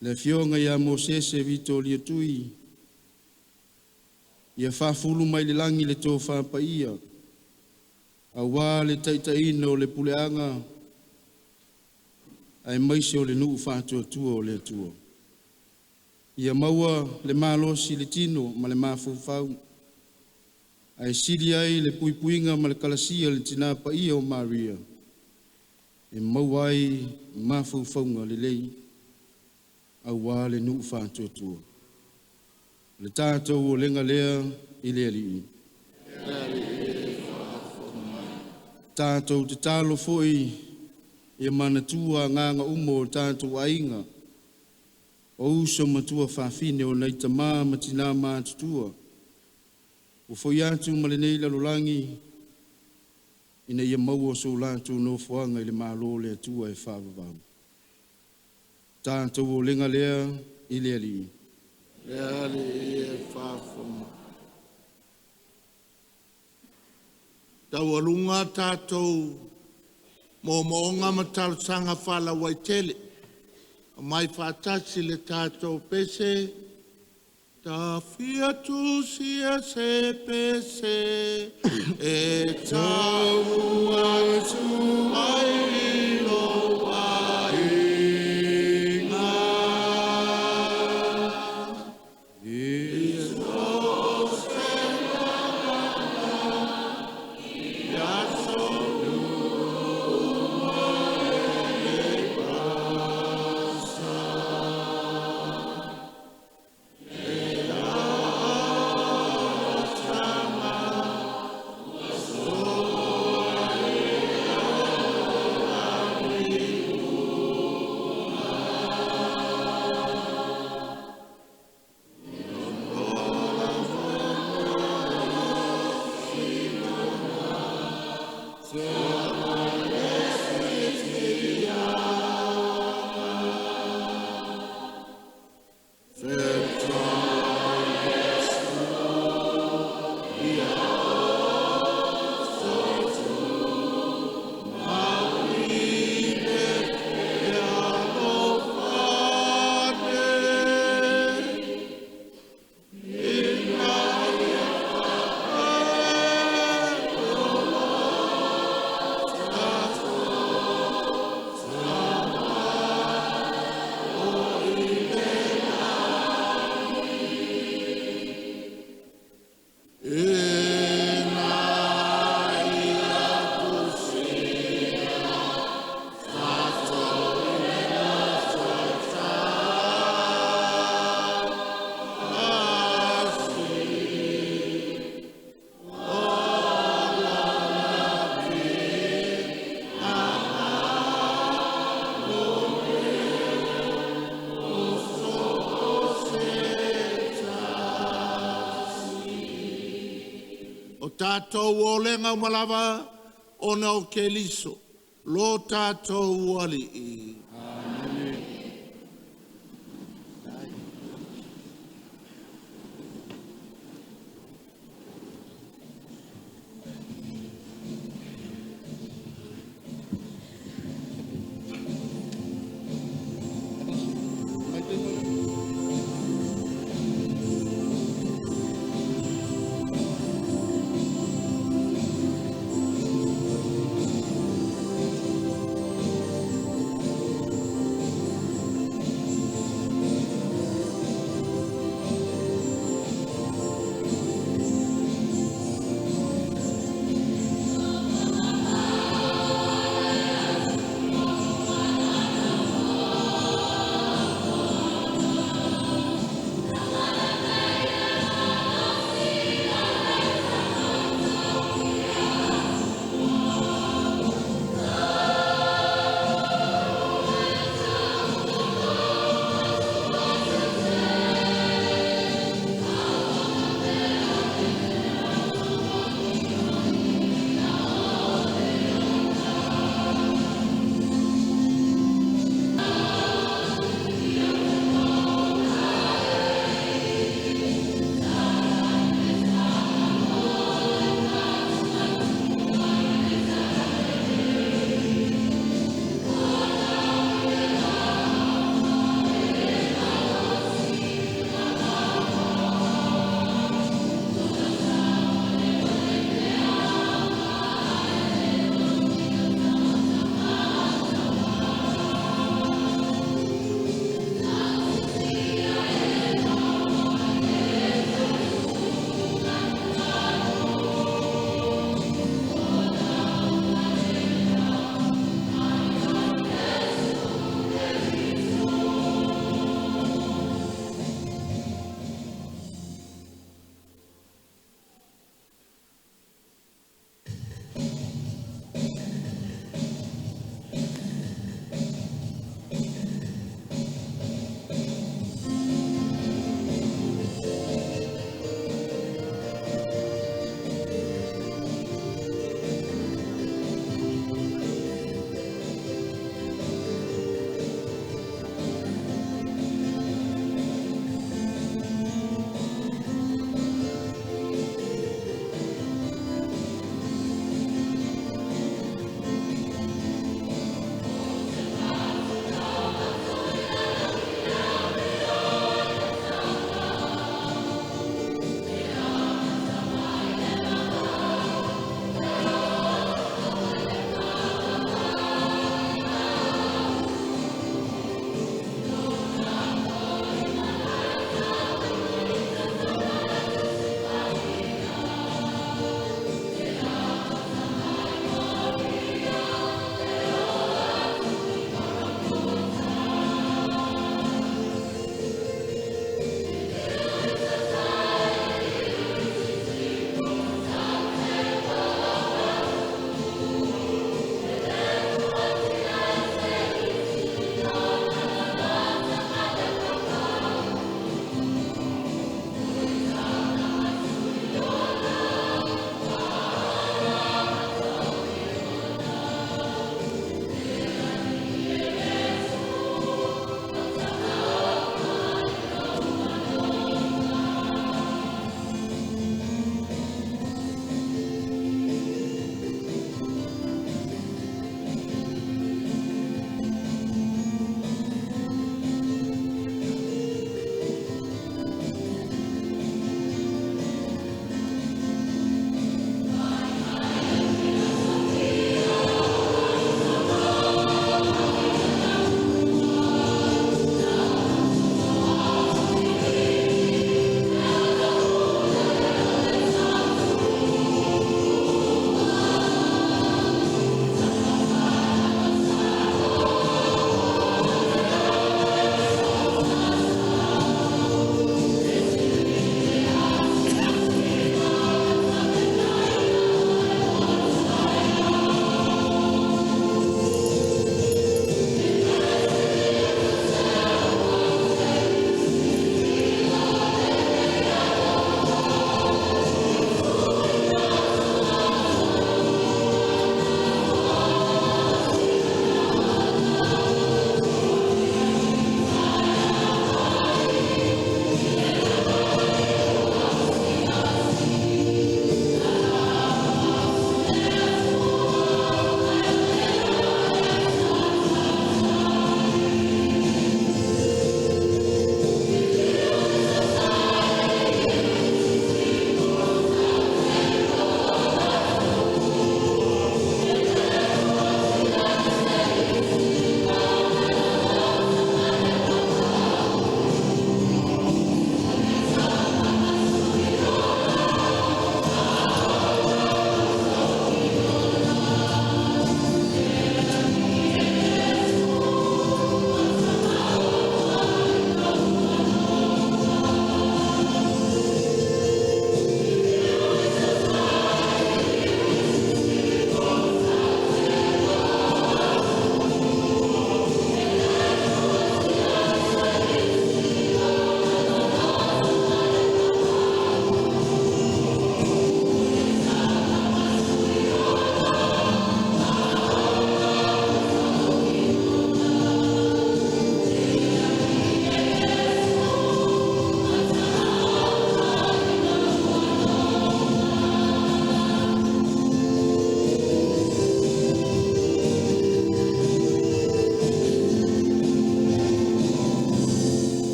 le afioga ia Mosese Vitolia Tui, ia faafulu mai le lagi le tofa paia, auā le taitaiina o le puleaga, aemaise o le nuu faatuatua o le Atua. Ia maua le malosi i le tino ma le mafaufau, ae sili ai le puipuiga ma le kalasia e le Tina Paia o Maria, e maua ai mafaufauga lelei, auā le nuu faatuatua. O le tatou olega lea i le Alii. Le Alii e faafofoga mai. Tatou tatalo foi ia manatua agaga uma o tatou aiga, o uso ma tuafafine o nai tamā ma tinā matutua, ua foi atu ma lenei lalolagi. Ina ia maua so latou nofoaga i le Malo o le Atua e faavavau. Tatou olega lea i le Alii. Le Alii e faafofoga. Taualuga tatou moomooga ma talosaga faalauaitele. Aumai faatasi le tatou pese. Tafia tusia se pese e tau atu ai i lou aiga. Aso uma e pasa. E alosaga Ina ia tusia Asi. O tatou olega uma lava ona o Keriso, lo tatou Alii. Amene.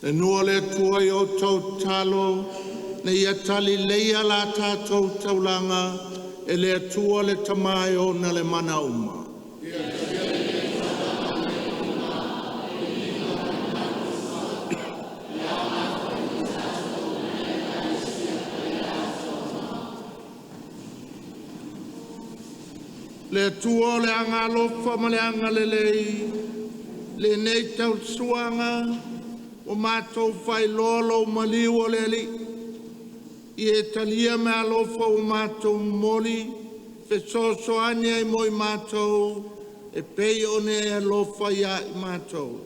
Le nua le Atua i o outou talo, ne ia tali leia la tatou taulaga e le Atua le Tama e ona le mana uma. Le Atua o le agalofa ma le agalelei, lenei tausuaga ua matou faailoa lou maliu o le Alii, ia e talia meaalofa ua matou momoli, fesoasoani ai mo i matou, e pei ona e alofa ia i matou.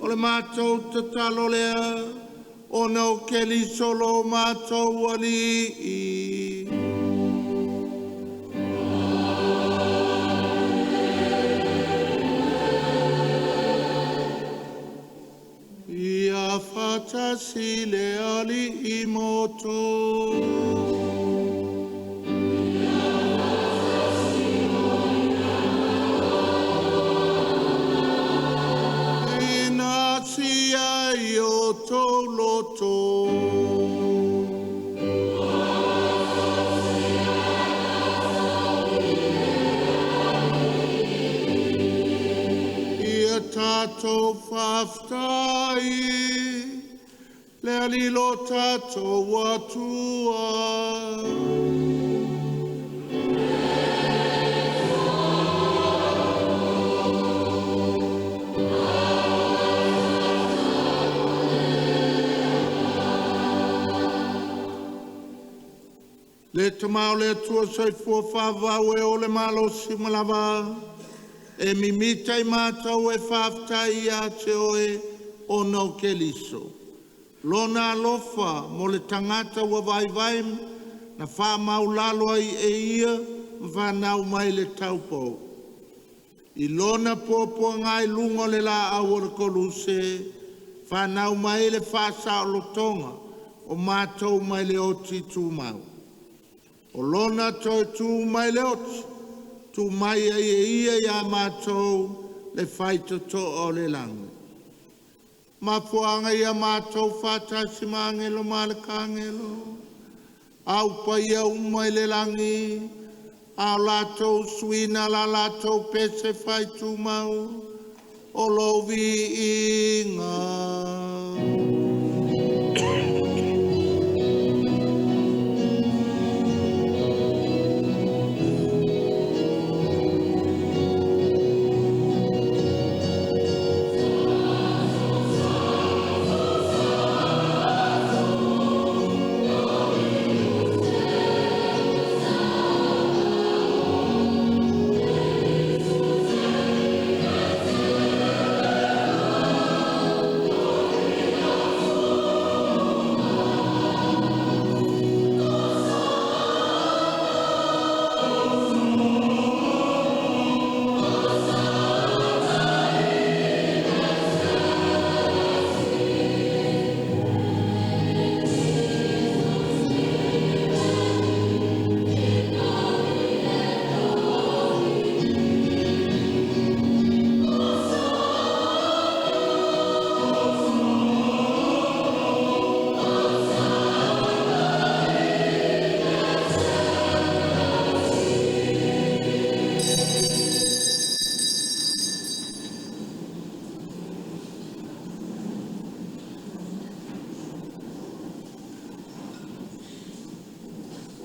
O le matou tatalo lea, ona o Keriso lo matou Alii. Ia faatasi le Alii ma outou. Ina sia i outou loto. Ia tatou faafetai le Alii lo tatou Atua. Le Tama o le Atua soifua faavavau e o le malosi ma lava, e mimita i matou e faafetai ia te oe ona o Keriso. Lona alofa mo le tagata ua vaivai na faamaulalo ai e ia ma fanau mai le taupou. I lona puapuaga i luga o le laau o le koluse, fanau mai le faasaolotoga o matou mai le oti tumau. O lona toe tu mai le oti, tu mai ai e ia ia matou le faitotoa o le lagi. Mafuaaga ia matou faatasi ma agelo ma alekagelo, au paia uma i le lagi, a o latou suina la latou pese faitumau, o lou viiga.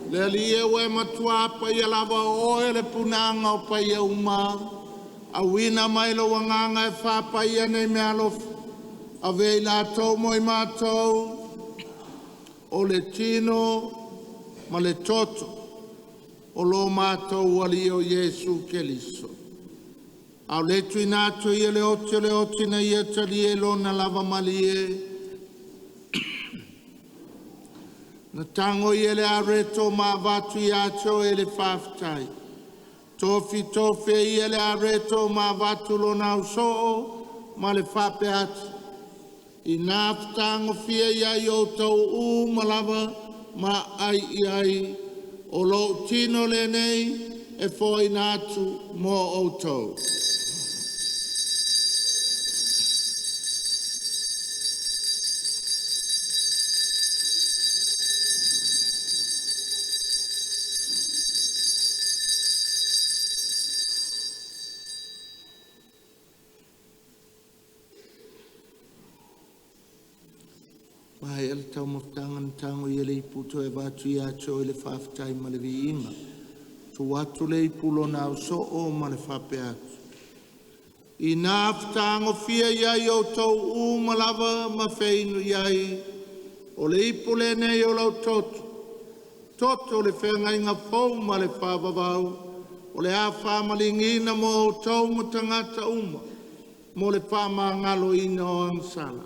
Le Alii e ua e matua paia lava o oe le punaga o paia uma, auina mai lou agaga e faapaia nei meaalofa, ave i latou mo i matou, o le tino ma le toto o lo matou Alii o Iesu Keriso. A o le tuuina atu ia le oti o le oti na ia talia i lona lava malie, na tago ia le areto ma avatu ia te oe le faafetai. Tofi tofi e ia le areto ma avatu lona ausoo ma le faapea atu. Ina fetagofia ia i outou uma lava ma ai i ai, o lou tino lenei e foaina atu mo outou. Mai le taumafataga na tago i le ipu toe avatu ia te oe le faafetai ma le viiga. Tuu atu le ipu lona ausoo ma le faapea atu. Ina fetagofia ia i outou uma lava ma feinu i ai, o le ipu lenei o lau toto, toto o le feagaiga fou ma le faavavau, o le a faamalieina mo outou ma tagata uma, mo le faamagaloina o agasala.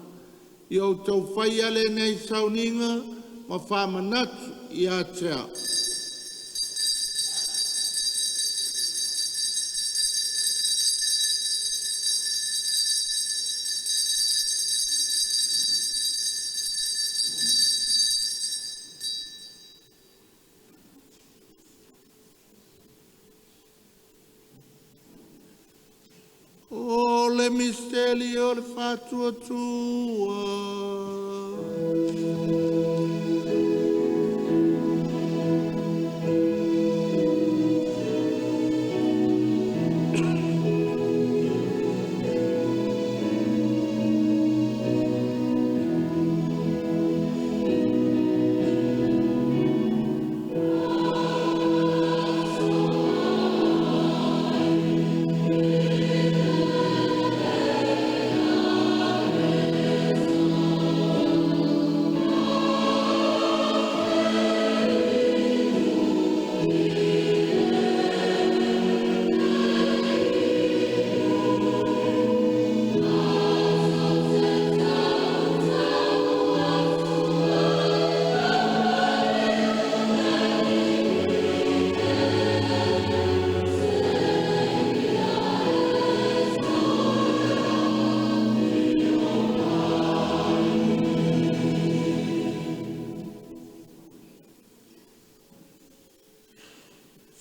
Ia outou faia lenei sauniga ma faamanatu ia te au. O le misteli o le faatuatua.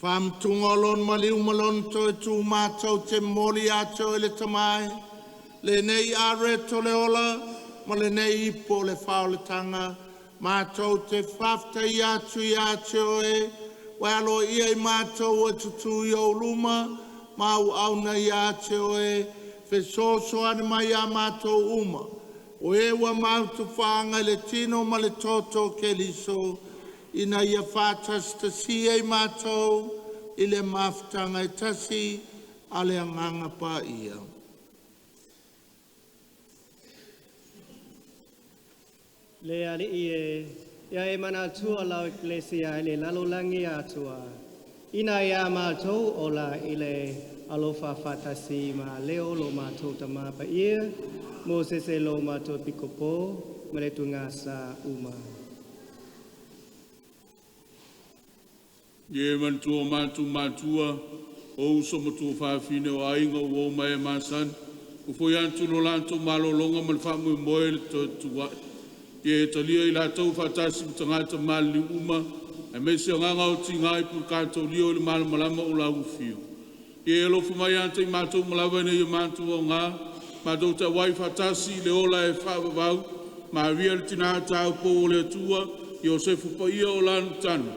Faamatuga o lona maliu ma lona toe tumatau te momoli ia te oe le Tama e, lenei areto le ola ma lenei ipu o le faaolataga, matou te faafetaia atu ia te oe, ua aloaia i matou e tutū i ou luma ma auauna ia te oe, fesoasoani mai iā matou uma, o e ua mautufaaga i le tino ma le toto o Keriso, ina ia faatasitasia i matou i le mafutaga e tasi a le Agaga Paia. Le Alii e, ia e manatua lau Ekalesia i le lalolagi atoa. Ina ia matou ola i le alofa faatasi ma Leo lo matou Tama Paia, Mosese lo matou Epikopo, ma le Tugasa uma. Ia e manatua o matou matua, o uso ma tuafafine o aiga ua uma e masani, ua foi atu lo latou malologa ma le faamoemoe le toe tutua'i. Ia e talia i latou faatasi ma tagata maliliu uma, aemaise agaga o tiga i pulukatolia i le malamalama o lau afio. Ia e alofa mai ia te i matou uma lava ina ia matou aoga, matou te auai faatasi i le ola e faavavau, Maria le tina taupou o le Atua, Iosefa paia o lana tanu,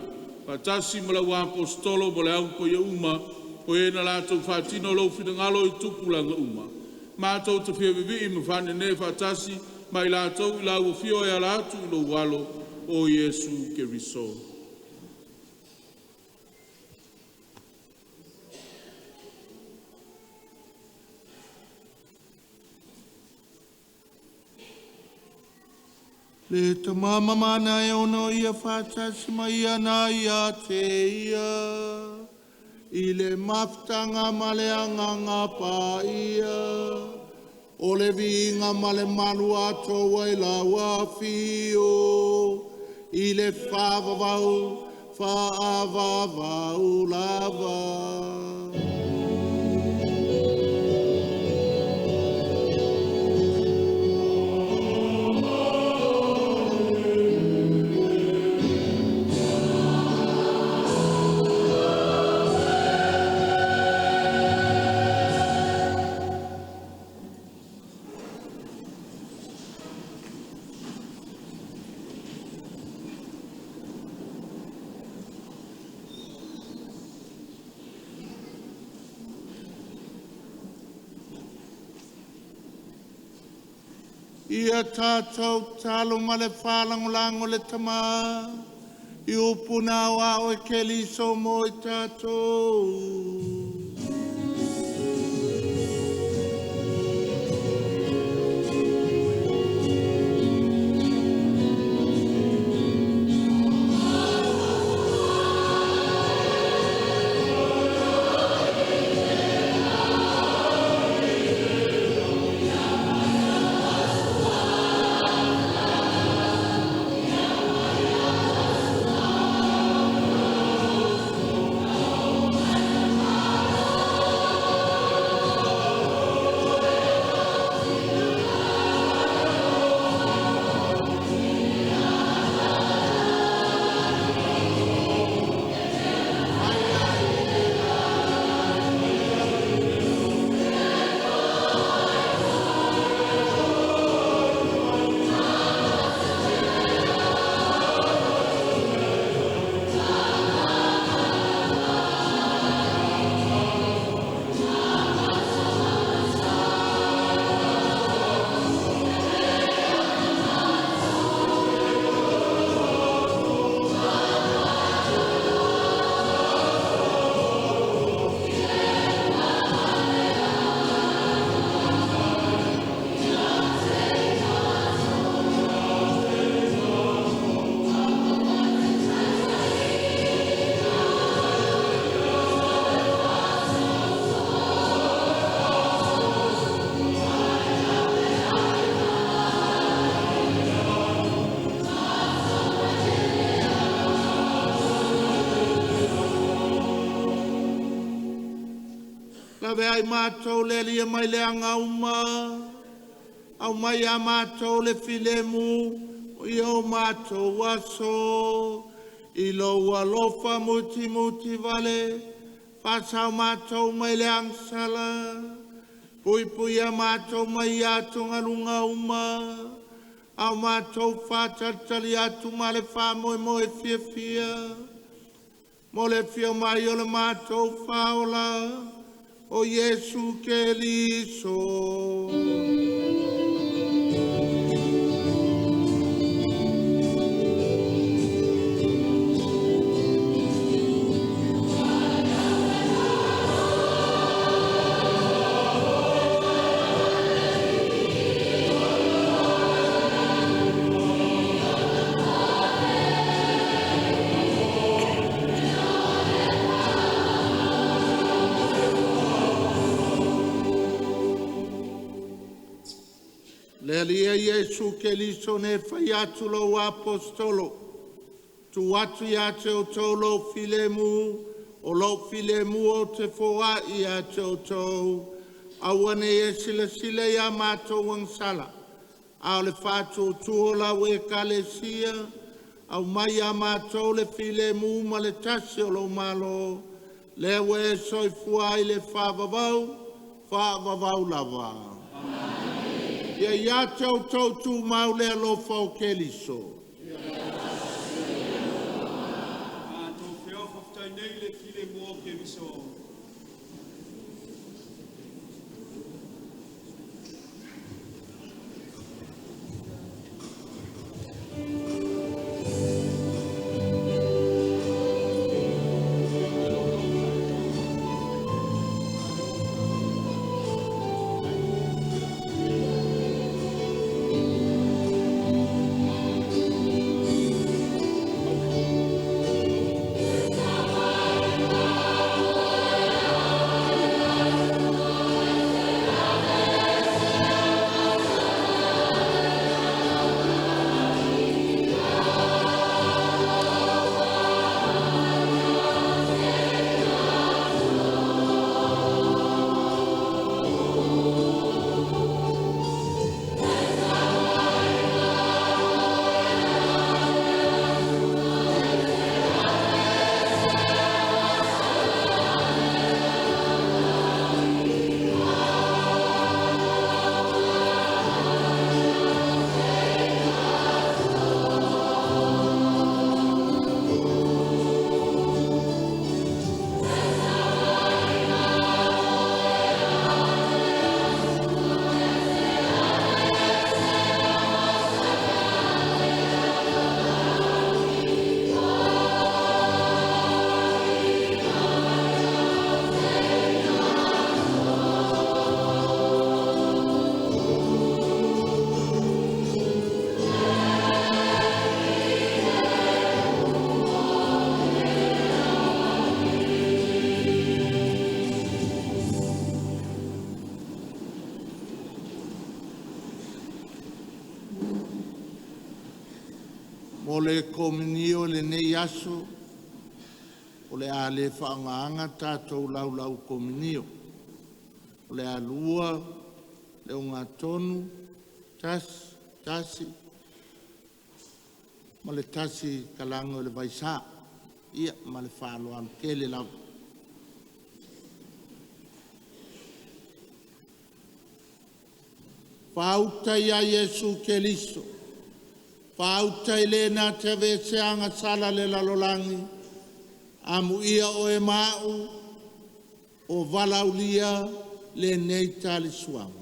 faatasi ma lau aposetolo ma le aupaia uma, o e na latou faatino lou finagalo i tupulaga uma. Matou te fia vivii ma faanenē faatasi ma i latou i lau afio e ala atu i lou alo, o Iesu Keriso. Le Tama mamana e ono ia faatasi mai ia na ia te ia. I le mafutaga ma le Agaga Paia. O le viiga ma le malu atoa i lau afio. I le faavavau, faavavau lava. Ia tātou talo ma le whalangolango le tama. I upuna o ao e keliso mo i tātou. Lave ai mātou le lia mai le anga uma. Au mai a mātou le filemu. O i o mātou aso. I lo alofa muti muti vale. Whasau mātou mai le angsala. Pui pui a mātou mai atu ngalunga uma. Au mātou whātalitali atu ma le whāmoe moe fia fia. Mo le fia mai o le mātou whaola. O Iesu Keriso. Le alia Iesu Keriso ne whai atu lo apostolo. Tu atu ia te o tau lo filemu, o lo filemu o te foa ia te o tau. Aua ne e sila sila ia mātou angsala. A o le whātu tuo la we kalesia, au mai a mātou le filemu ma le tasi o lo malo. Le we soifua i le whaavavau, whaavavau lava. Ia ia te o tau tū mau le alofa o Keriso. A tō whio whaftai nei le file mua o Keriso. Le Mo le komunio i lenei aso, o le a le faaaogaina tatou laulau komunio. O le a lua le ogatotonu, tasi, tasi, ma le tasi talaga o le vaisa. Ia, ma le faaaloalo tele lava. Faauta ia Iesu Keriso, faauta i le na te aveeseaga sala le lalolagi, amuia oe ma a'u o valaaulia lenei tali suaga.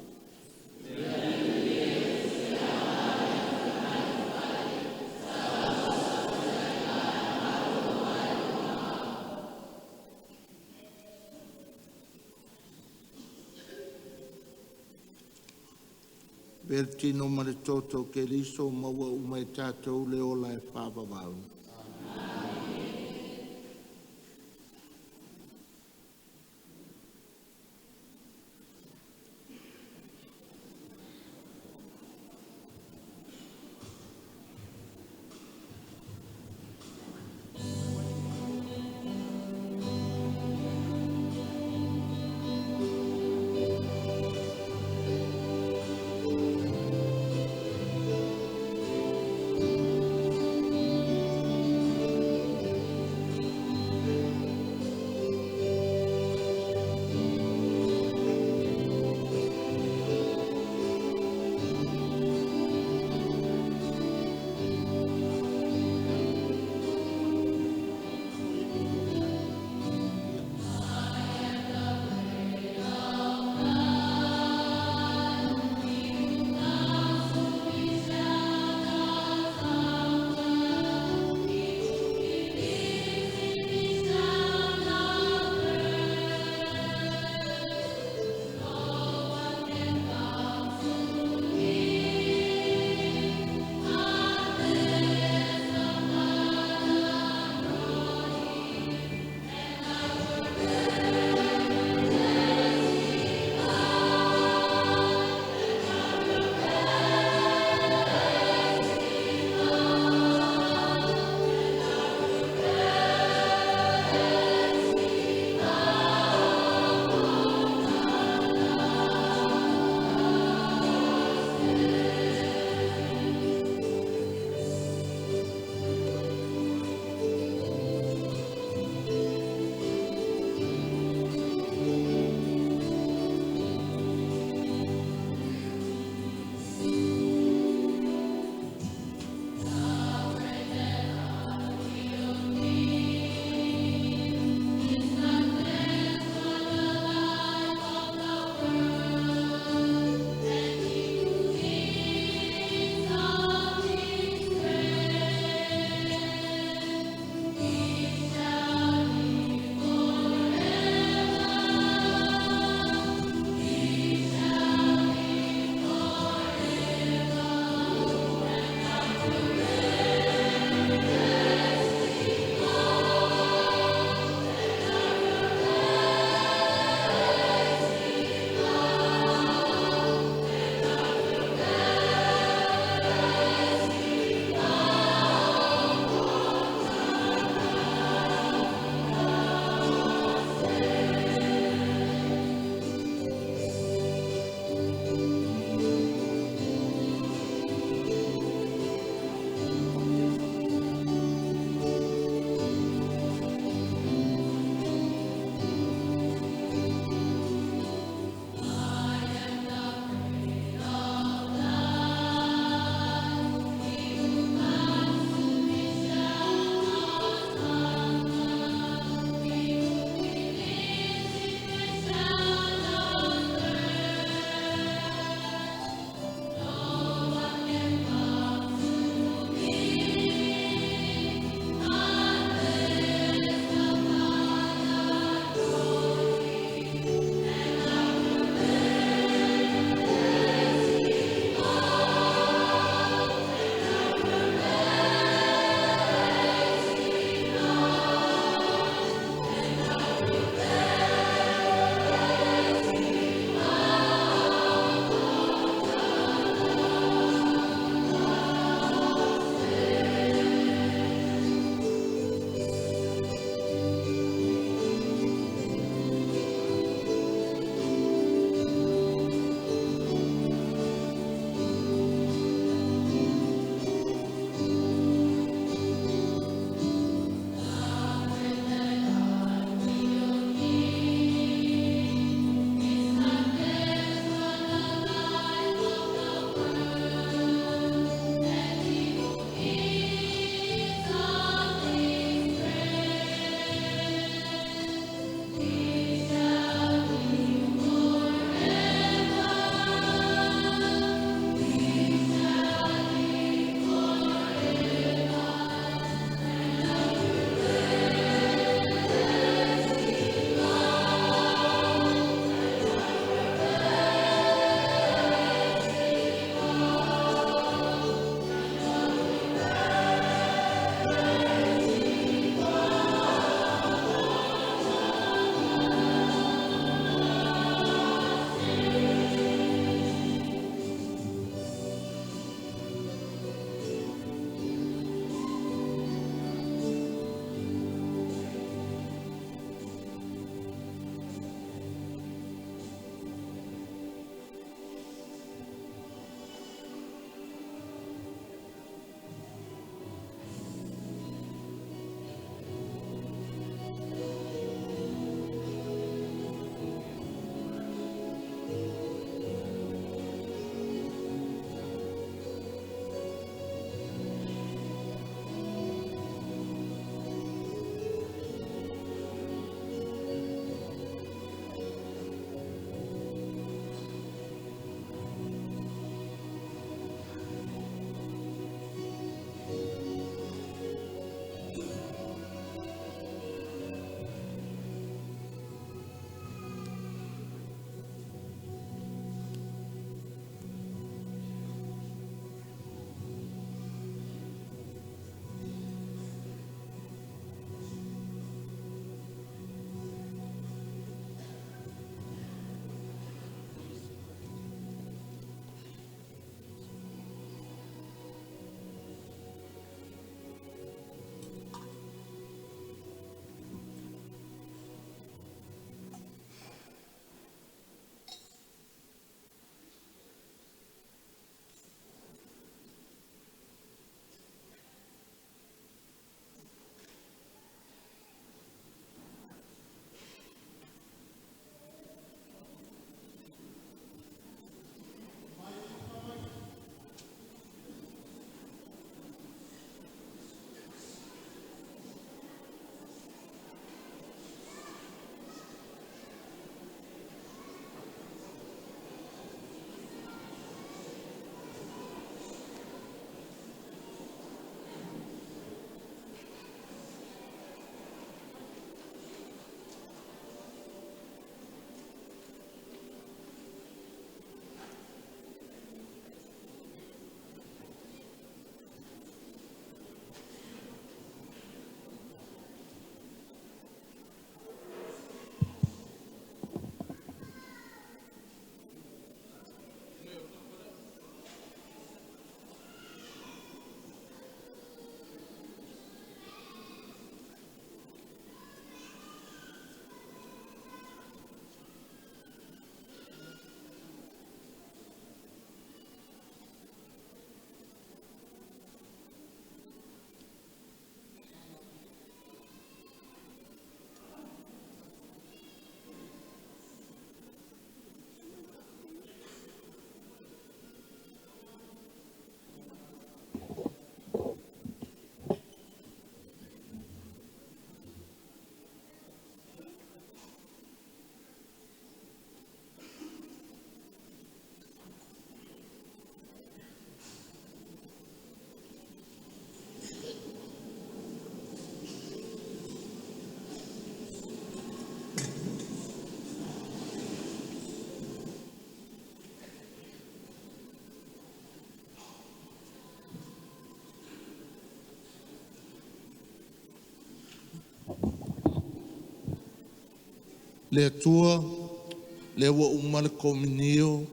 Avea le tino ma le toto o Keriso maua uma e tatou le ola e faavavau. Le Atua, le ua uma le komunio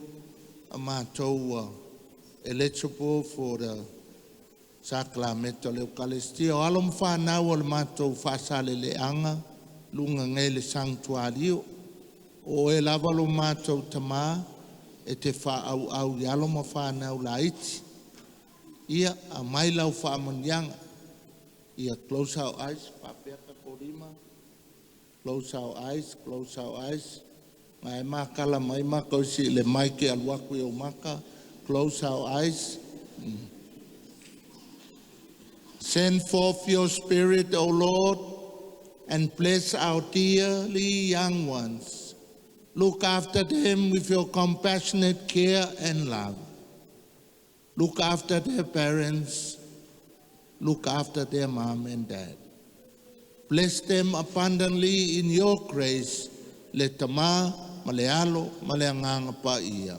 a matou ua eligible for the sakalameta o le Eukalestia. O alo ma fanau o le matou faasaleleaga luga nei le sanktuario. O e lava lo matou tamā e te faaauau i alo ma fanau laiti. Ia aumai lau faamanuiaga. Ia close our eyes, faapea tatou lima. Close our eyes, close our eyes. Ma e makala mai ma kausi le mai ke alu aku i o maka. Close our eyes. Send forth your spirit, O Lord, and bless our dearly young ones. Look after them with your compassionate care and love. Look after their parents. Look after their mom and dad. Bless them abundantly in your grace. Le Tama, ma le Alo, ma le Agaga Paia.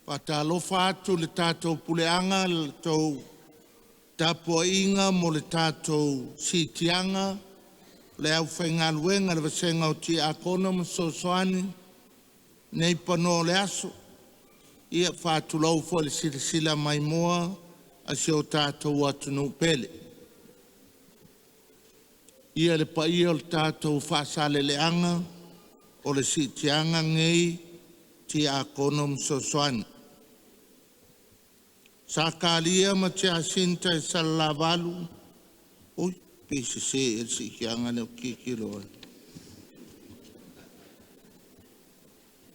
Faatalofa atu le tatou puleaga le tou tapuaiga mo le tatou siitiaga le aufaigaluega le vasega o tiakono ma fesoasoani. Nei pano o le aso, ia faatulou foi le silasila maimoa a si o tatou atunuu pele. Ia le paia o le tatou faasaleleaga o le siitiaga nei tiakono ma fesoasoani. Sakalia ma Tiasinta e Salalavalu, ui, pe sese ea le siitiaga lea ou te tilotilo ai.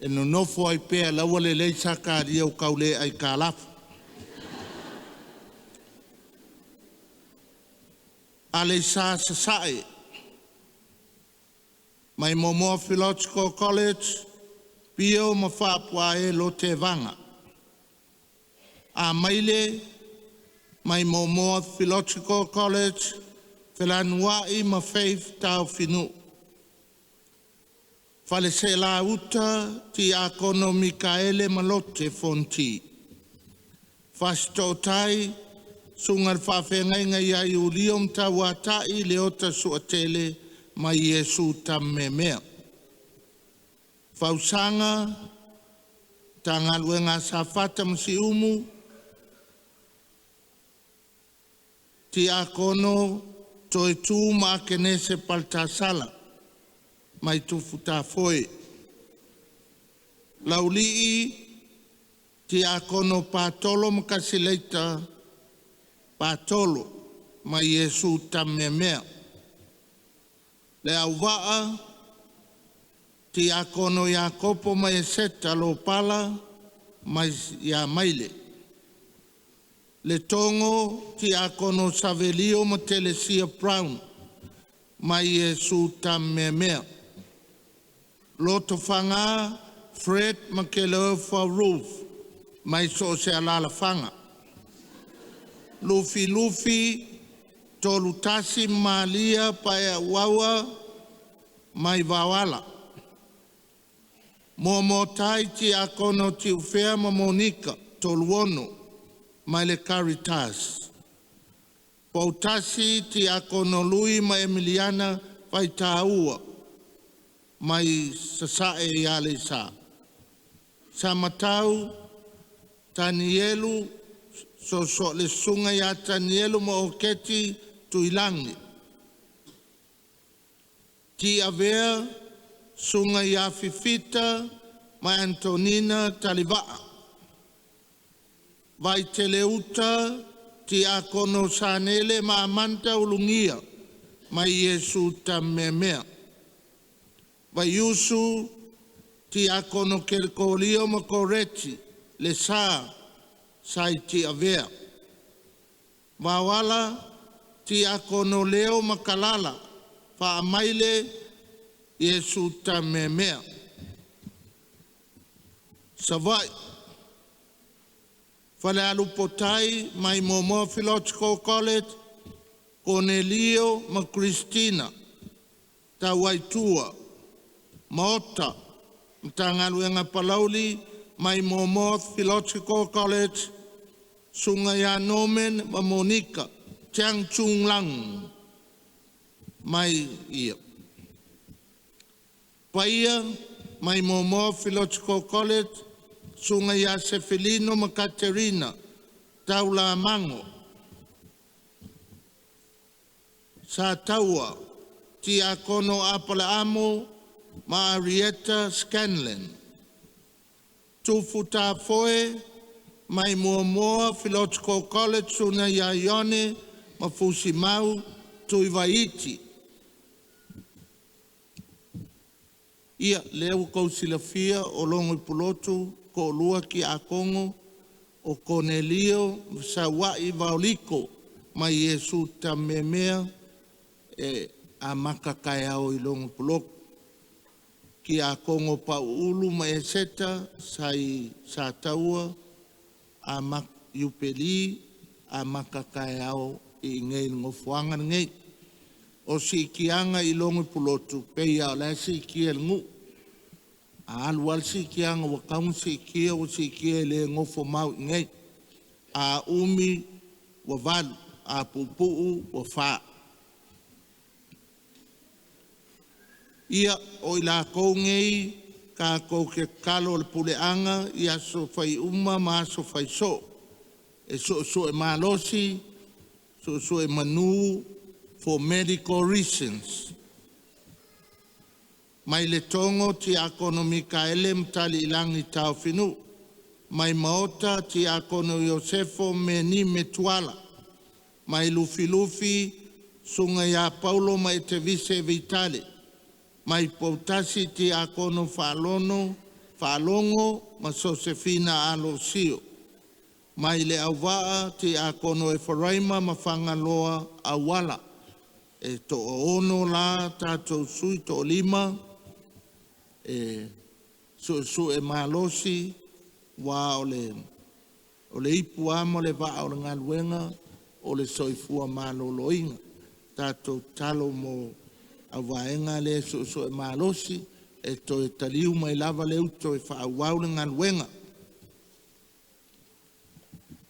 E nonofo ai pea la ua lelei Sakaria ua tau le aitalafu. Aleisa Sasae, mai Moamoa Philological College, Pio ma Faapuae Lotevaga. Amaile mai Moamoa Philological College, Felanuai ma Faith Taofinuu. Faleseelauta Tiakono Mikaele Malote Fonti. Fasitootai Susuga i le Faafeagaiga ia Iulio Matauatai Leota Suatele mai Iesu Tameamea. Fausaga Matagaluega a Safata ma Siumu, Tiakono Toetu ma Akenese Paletasala mai Tufutafoe. Laulii Tiakono Patolo ma Kasileita Patolo mai Iesu Tameamea. Le Auvaa Tiakono Iakopo ma Eseta Lopala mai ia Maile. Letogo Tiakono Savelio ma Telesia Brown mai Iesu Tameamea. Lotofaga Fred Makelofa Ruth mai so o se alaalafaga. Lufilufi Tolutasi Malia Paeauaua mai Vaoala. Muamuatai Tiakono Tiufea ma Monika Toluono mai le Caritas. Poutasi Tiakono Lui ma Emiliana Faitaua mai Sasae ia Aleisa. Samatau Tanielu Soso le Susuga ia Tanielu ma Oketi Tuilangi. Tiavea Susuga ia Fifita ma Antonina Talivaa. Vaiteleuta Tiakono Sanele ma Amanta Ulugia mai Iesu Tameamea. Vaiusu Tiakono Kelikolio ma Koreti Le Sa Sai Tiavea. Vaoala Tiakono Leo Makalala Faamaile Iesu Tameamea. Savaii Falealupotai mai Moamoa Philological College, Konelio ma Christina Tauaitua Maota Matagaluega Palauli mai Moamoa Philological College, Susuga ia Norman ma Monica Chiang Chung Lang mai ia. Paia mai Moamoa Philological College, Susuga ia Sefelino ma Katerina Taulamago. Sataua Tiakono Apalaamo ma Arieta Scanlon. Tufutafoe mai Moamoa Philological College, Susuga ia Ione ma Fusimau Tuivaiti. Ia, lea ua tou silafia o logo i Pulotu toalua tiakono o Konelio ma Sauai Vaoliko mai Iesu Tameamea e amata taeao i logo Pulotu. Tiakono Pauulu ma Eseta sai Sataua amata Iupeli amata taeao i inei i le nofoaga lenei. O siitiaga i logo Pulotu pei lava o la e siitia e le nuu. A alu lava le siitiaga ua tatau ona siitia ua siitia e le nofo mau i inei. A umi ua 8, a puupuu ua 4. Ia, o i latou nei Kākou ke kalo o le puleaga i aso fai uma ma aso fai soo. E suesue malosi, suesue manu for medical reasons. Mai Letogo Tiakono Mikaele Matali'ilagi Taofinu'u. Mai Maota Tiakono Iosefo Meni Metuala. Mai Lufilufi Susuga ia Paulo ma Etevise Vitale. Mai Poutasi Tiakono Faalono Faalogo ma Sosefina Alosio. Mai Leauvaa Tiakono Eferaima ma Fagaloa Auala. E toaono la tatou sui toalima e suesue malosi ua o le o le ipu lava ma le vaa o le galuega o le soifua maloloina. Tatou tatalo mo auvaega lea e suesue malosi e toe taliu mai lava le uto e faaauau le galuega.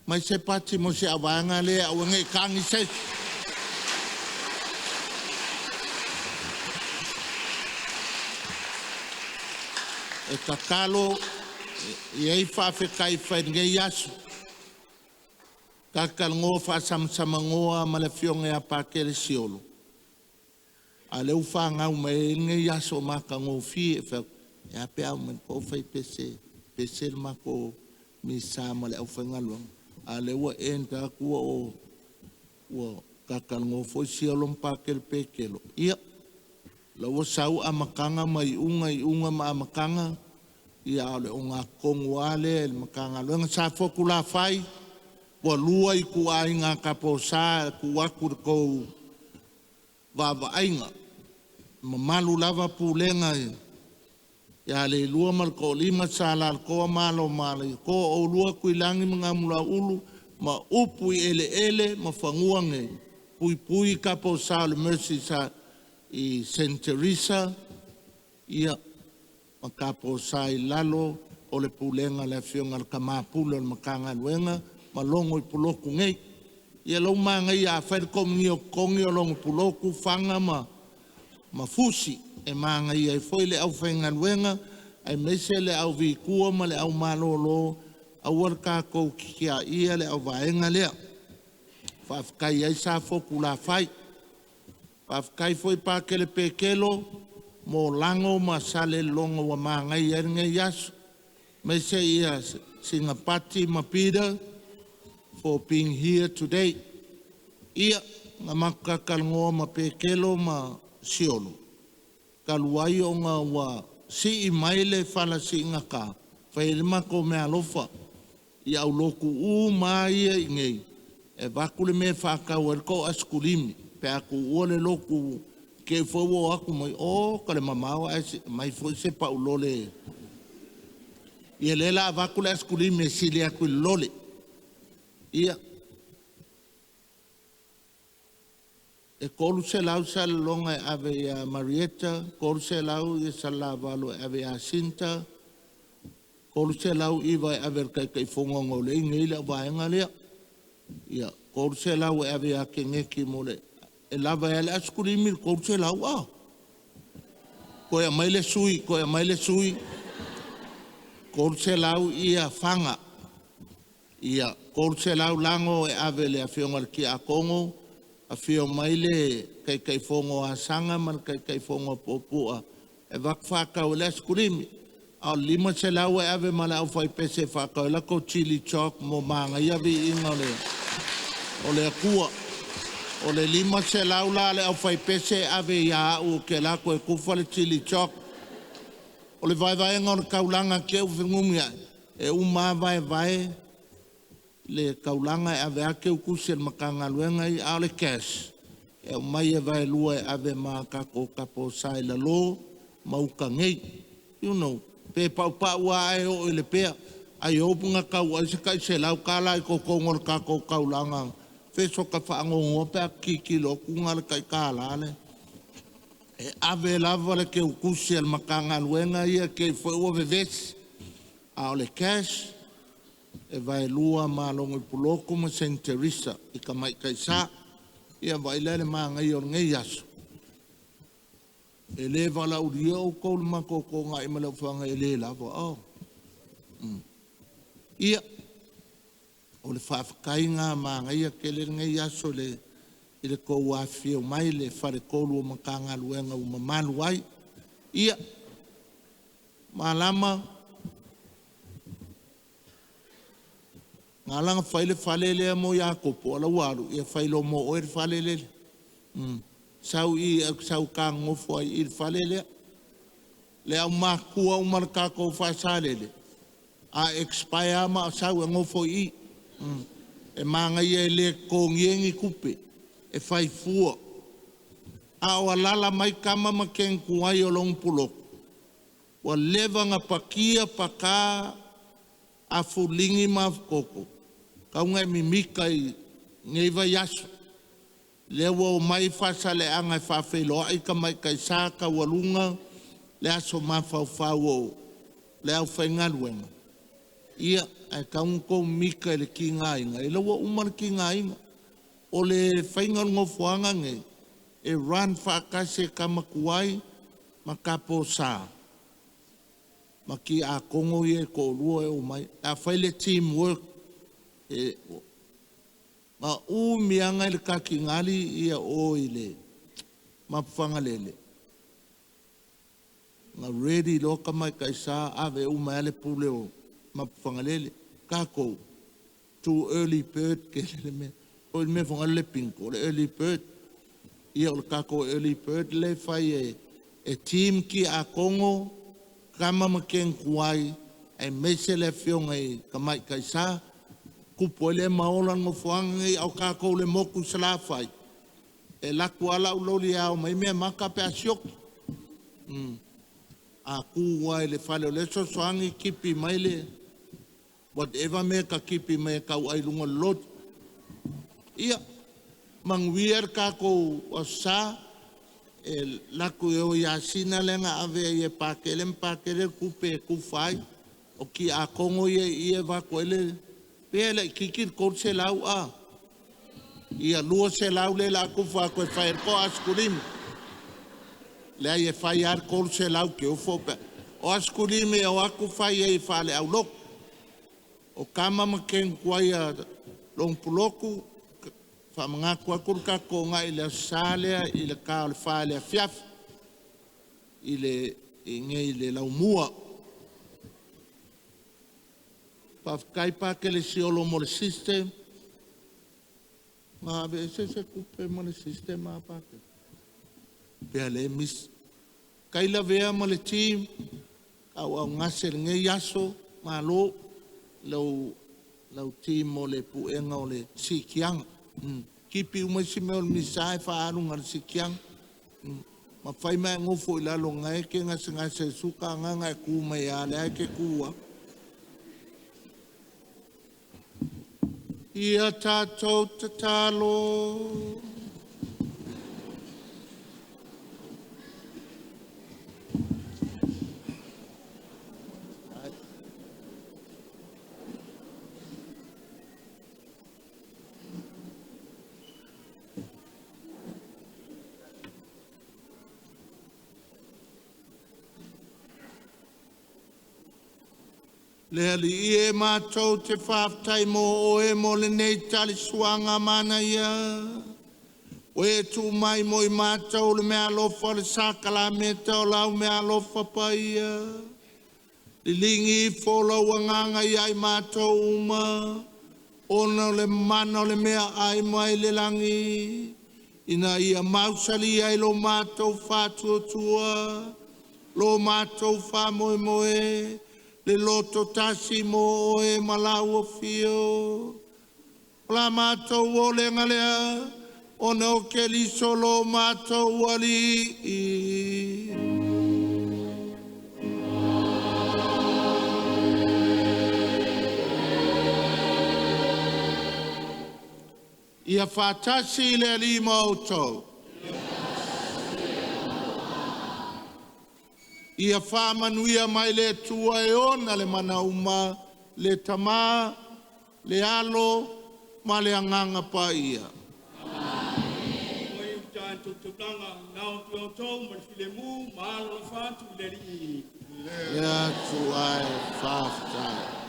Mai se pati mo si auvaega lea aua nei tagi se isi. E tatalo e i ai faafetai fai i lenei aso. Talatalanoa faasamasamanoa ma le afioga ia Pakele Sio, a lea ua fanau mai ai lenei aso matagofie. Fai atu, e a pe a omai po o fai pese, pese le matou misa ma le aufaigaluega, a lea ua end atu ua o ua talatalanoa foi Siolo ma Pakele Pekelo, ia, la ua sau amataga ma iuga, iuga ma amataga, ia a o le ogatotonu lava lea i le Matagaluega. Sa Fotu Lafai, ua lua ituaiga taposa e tuu atu i le tou vaavaaiga. E mamalu lava pulega ia Leilua ma le Toalima, Sa Alalatoa ma Alo o Malietoa, oulua Tuilagi ma Gamulauulu ma upu i eleele ma fanua nei, puipui taposa o le Mercy sa i Saint Teresa, ia, ma taposa i lalo o le pulega a le afioga i le Tama Pule o le Matagaluega ma logo i Pulotu nei. Ia lou manaia a fai le kamupani o totogi o logo Pulotu, Fana ma Fusi e manaia ai foi le aufaigaluega aemaise le au vitua ma le au malolo aua le tatou titiaia le auvaega lea. Faafetai ai Safotu Lafai. Faafetai foi Pakele Pekelo mo Lago ma Salelologa ua manaia ai lenei aso. Aemaise ia Sinapati ma Peter for being here today. Ia, na matou talatalanoa ma Pekelo ma Siolo, talu ai ona ua sii mai le fala siigata, fai ai le matou meaalofa i aulotu uma ia i inei, e avatu le mea e faatau ai le tou asikulimi, pe a tuua le lotu te i foi ua o atu mai o ka le mamao ae aumai foi se paulole. Ia lea la avatu le asikulimi e sili atu i le lole. Ia, e 300 Salelologa e ave ia Marieta, 300 ia Salelavalu e ave ia Sinta, 309 e ave i le Taitaifono ona o lea e i inei le auvaega lea. Ia, 300 e ave ia Keneti mo le e lava ai le asikulimi i le 300 a. Toe aumai le sui, toe aumai le sui. 300 ia Faga. Ia, 300 Lago e ave i le afioga i le Tiakono, afio mai le Taitaifono o Asaga ma le Taitaifono o Puapua e avatu faatau ai le asikulimi. A o le 500 e ave ma le aufaipese e faatau ai latou chili choc mo manaia viiga o le Atua. O le 500 la a le aufaipese e ave ia au ou te alu atu e tufa le chili choc. O le vaevaega o le taulaga te u fenumiai, e uma lava vaevae le taulaga e ave lava teutusi e le Matagaluega ia, a o le cash e aumai e vaelua e ave ma tatou taposa i lalo ma uta nei. You know, pe paupau lava ae oo i le pea. Ai hope na tau ai se tai $100 i totonu o le tatou taulaga. Feso ka faanoanoa pe a tilotilo atu na o le tai $1 le. E ave lava le teutusi a le Matagaluega ia te i foi ua vevesi. A o le cash e vaelua ma Logo Pulotu ma Saint Teresa i Tamaitai Sa. Ia vaai la i le manaia o lenei aso. E le valaulia o kou le makokoga i ma le aufaga e le lava o. Ia, o le faafetaiga magaia tele lenei aso le i le tou afifio mai le faletolu o Matagaluega ua mamalu ai. Ia, malama na ala fai le fale lea mo Iakopo ala ua alu ia fai loa mo oe le fale lele. Sau i sau kagofo ai i le fale lea. Le au matua uma le tatou Faasalele a expire ma sau e gofo i i. E magaia e le totogia ni tupe e fai fua. A o alala mai tama ma keng tuai o long pulok. Ua leva na pakia paka a fulingi ma koko. Kaunga e mimika i nei vai aso. Lea ua o mai Faasaleleaga e faafeiloai tamaitai sa taualuga le aso mafaufau o le aufaigaluega. Ia, ae tau na tou mika i le tigaina, ila ua uma le tigaina. O le faiga o le nofoaga nei, e run faatasi e tama tuai ma tapo sa. Ma ki a kongo ia e to'alua e omai. A fai le team work, e, ma umiaga i le takigali ia o i le mapufagalele. Na ready loa tamaitai sa ave uma ai le pule o mapufagalele. Takou, too early bird ke le mea. O le mea fonga le pinko, le early bird. Ia o le takou early bird le fai e, e team ki a kongo, kama ma keng kuai, e mese le afioga i tamaitai sa, kupu ai le maola nofoaga nei au takou le moku Salafai. E laku ala uloli ao mai mea maka pe asioki. A ku ai le fale o le sosoagi kipi mai le whatever mea ka kipi mai kau ai lunga lot. Ia, manuia le takou sa e laku e o ia sina le nga ave i e pakele ma pakele kupe e kufai o ki a kongo ia i e vako ele pe le kiki le kol se lau a ia lua se lau le la kufa ko e fai ko askulimi le ai e fai ar kol se lau ke o fo pe o askulimi o aku fai e fale au loko o kama ma ken kuai a long puloku whamangaku aku le kako ngai le sa lea i le ka o le wha le afiafi i le i ngei le laumua. Whawhakai pa ke le siolo mo le system. Ngā ave se se kupe mo le system a pa ke. Pea le mis. Kai la vea mo le team. Au au ngase le ngei aso. Malo. Lau, lau team mo le puenga o le sikianga. Kipi uma si mea o le misa e whaalunga le sikianga. Ma whai mai ngofo i lalo ngai ke ngase ngase suka nganga e ku mai a le ai ke kua. Ia tātou tatalo. Le ali i e mātou te whaftai mō o e mō le nei tali suanga mana ia. O e tū mai mō i mātou le mea alofa le sakala me te o lau mea alofa pa ia. Lilingi i fō lau anganga i ai mātou uma. Ona o le mana o le mea ai mai le langi. Ina ia mausali ai lo mātou whātuatua. Lo mātou whāmoe moe. Le loto tasi mo e malau o fio. O la mātou o le ngalea, ona o ke liso lo mātou ali i. Ia whātasi le ali mautou. Ia whaamanuia mai le tua e ona le manauma, le tama, le alo, ma le anganga pa ia. Amen. tatou taulaga, na o tu outou ma le filemu ma alolofa atu i le Alii. Le Atua e faafetai.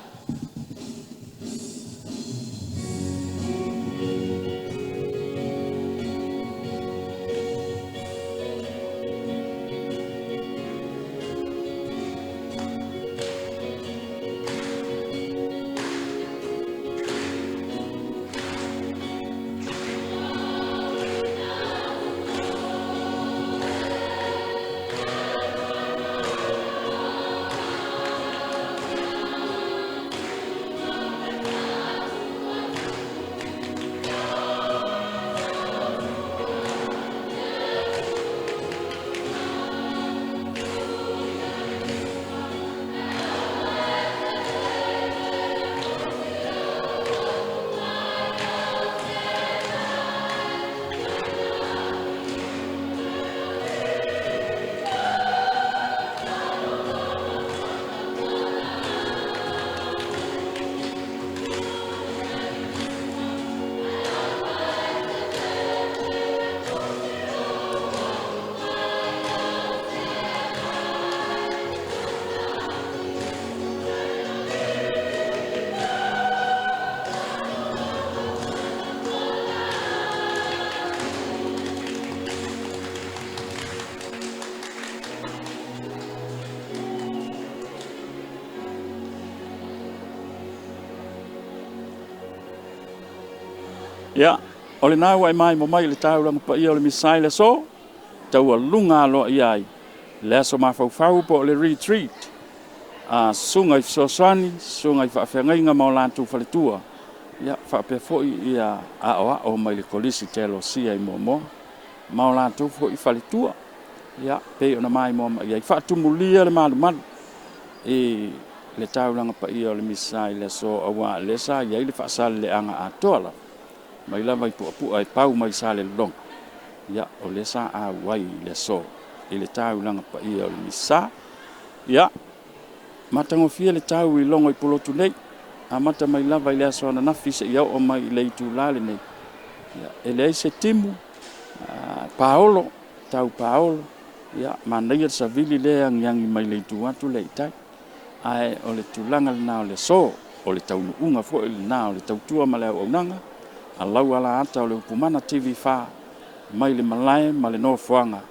Ia, o lena ua e maimoa mai i le taulaga paia o le Misa i le aso, taualuga aloaia ai le aso mafaufau po o le retreat a susuga i fesoasoani, susuga i faafeagaiga ma o latou faletua, ia faapea foi ia aoao mai le Kolisi Tealosia i Moamoa ma o latou foi faletua. Ia, pei ona maimoa mai ai, faatumulia le malumalu i le taulaga paia o le Misa i le aso, aua o lea sa i ai le faasaleleaga atoa lava, mai lava i Puapua e pau mai i Salelologa, ia, o lea sa auai i le aso i le taulaga paia o le Misa. Ia, matagofie le tau i logo i Pulotu nei, amata mai lava i le aso ananafi seia oo mai i le itula lenei. Ia, e leai se timu, paolo, tau paolo, ia, manaia le savili lea e agiagi mai le itu atu lea i tai. Ae o le tulaga lena o le aso, o le taunuuga foi lena o le tautua ma le auaunaga, a lau alaata o le Upumana TV4 mai le malae ma le nofoaga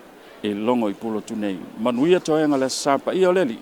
i logo i Pulotu nei. Manuia toega o le Aso Sa paia o le Alii.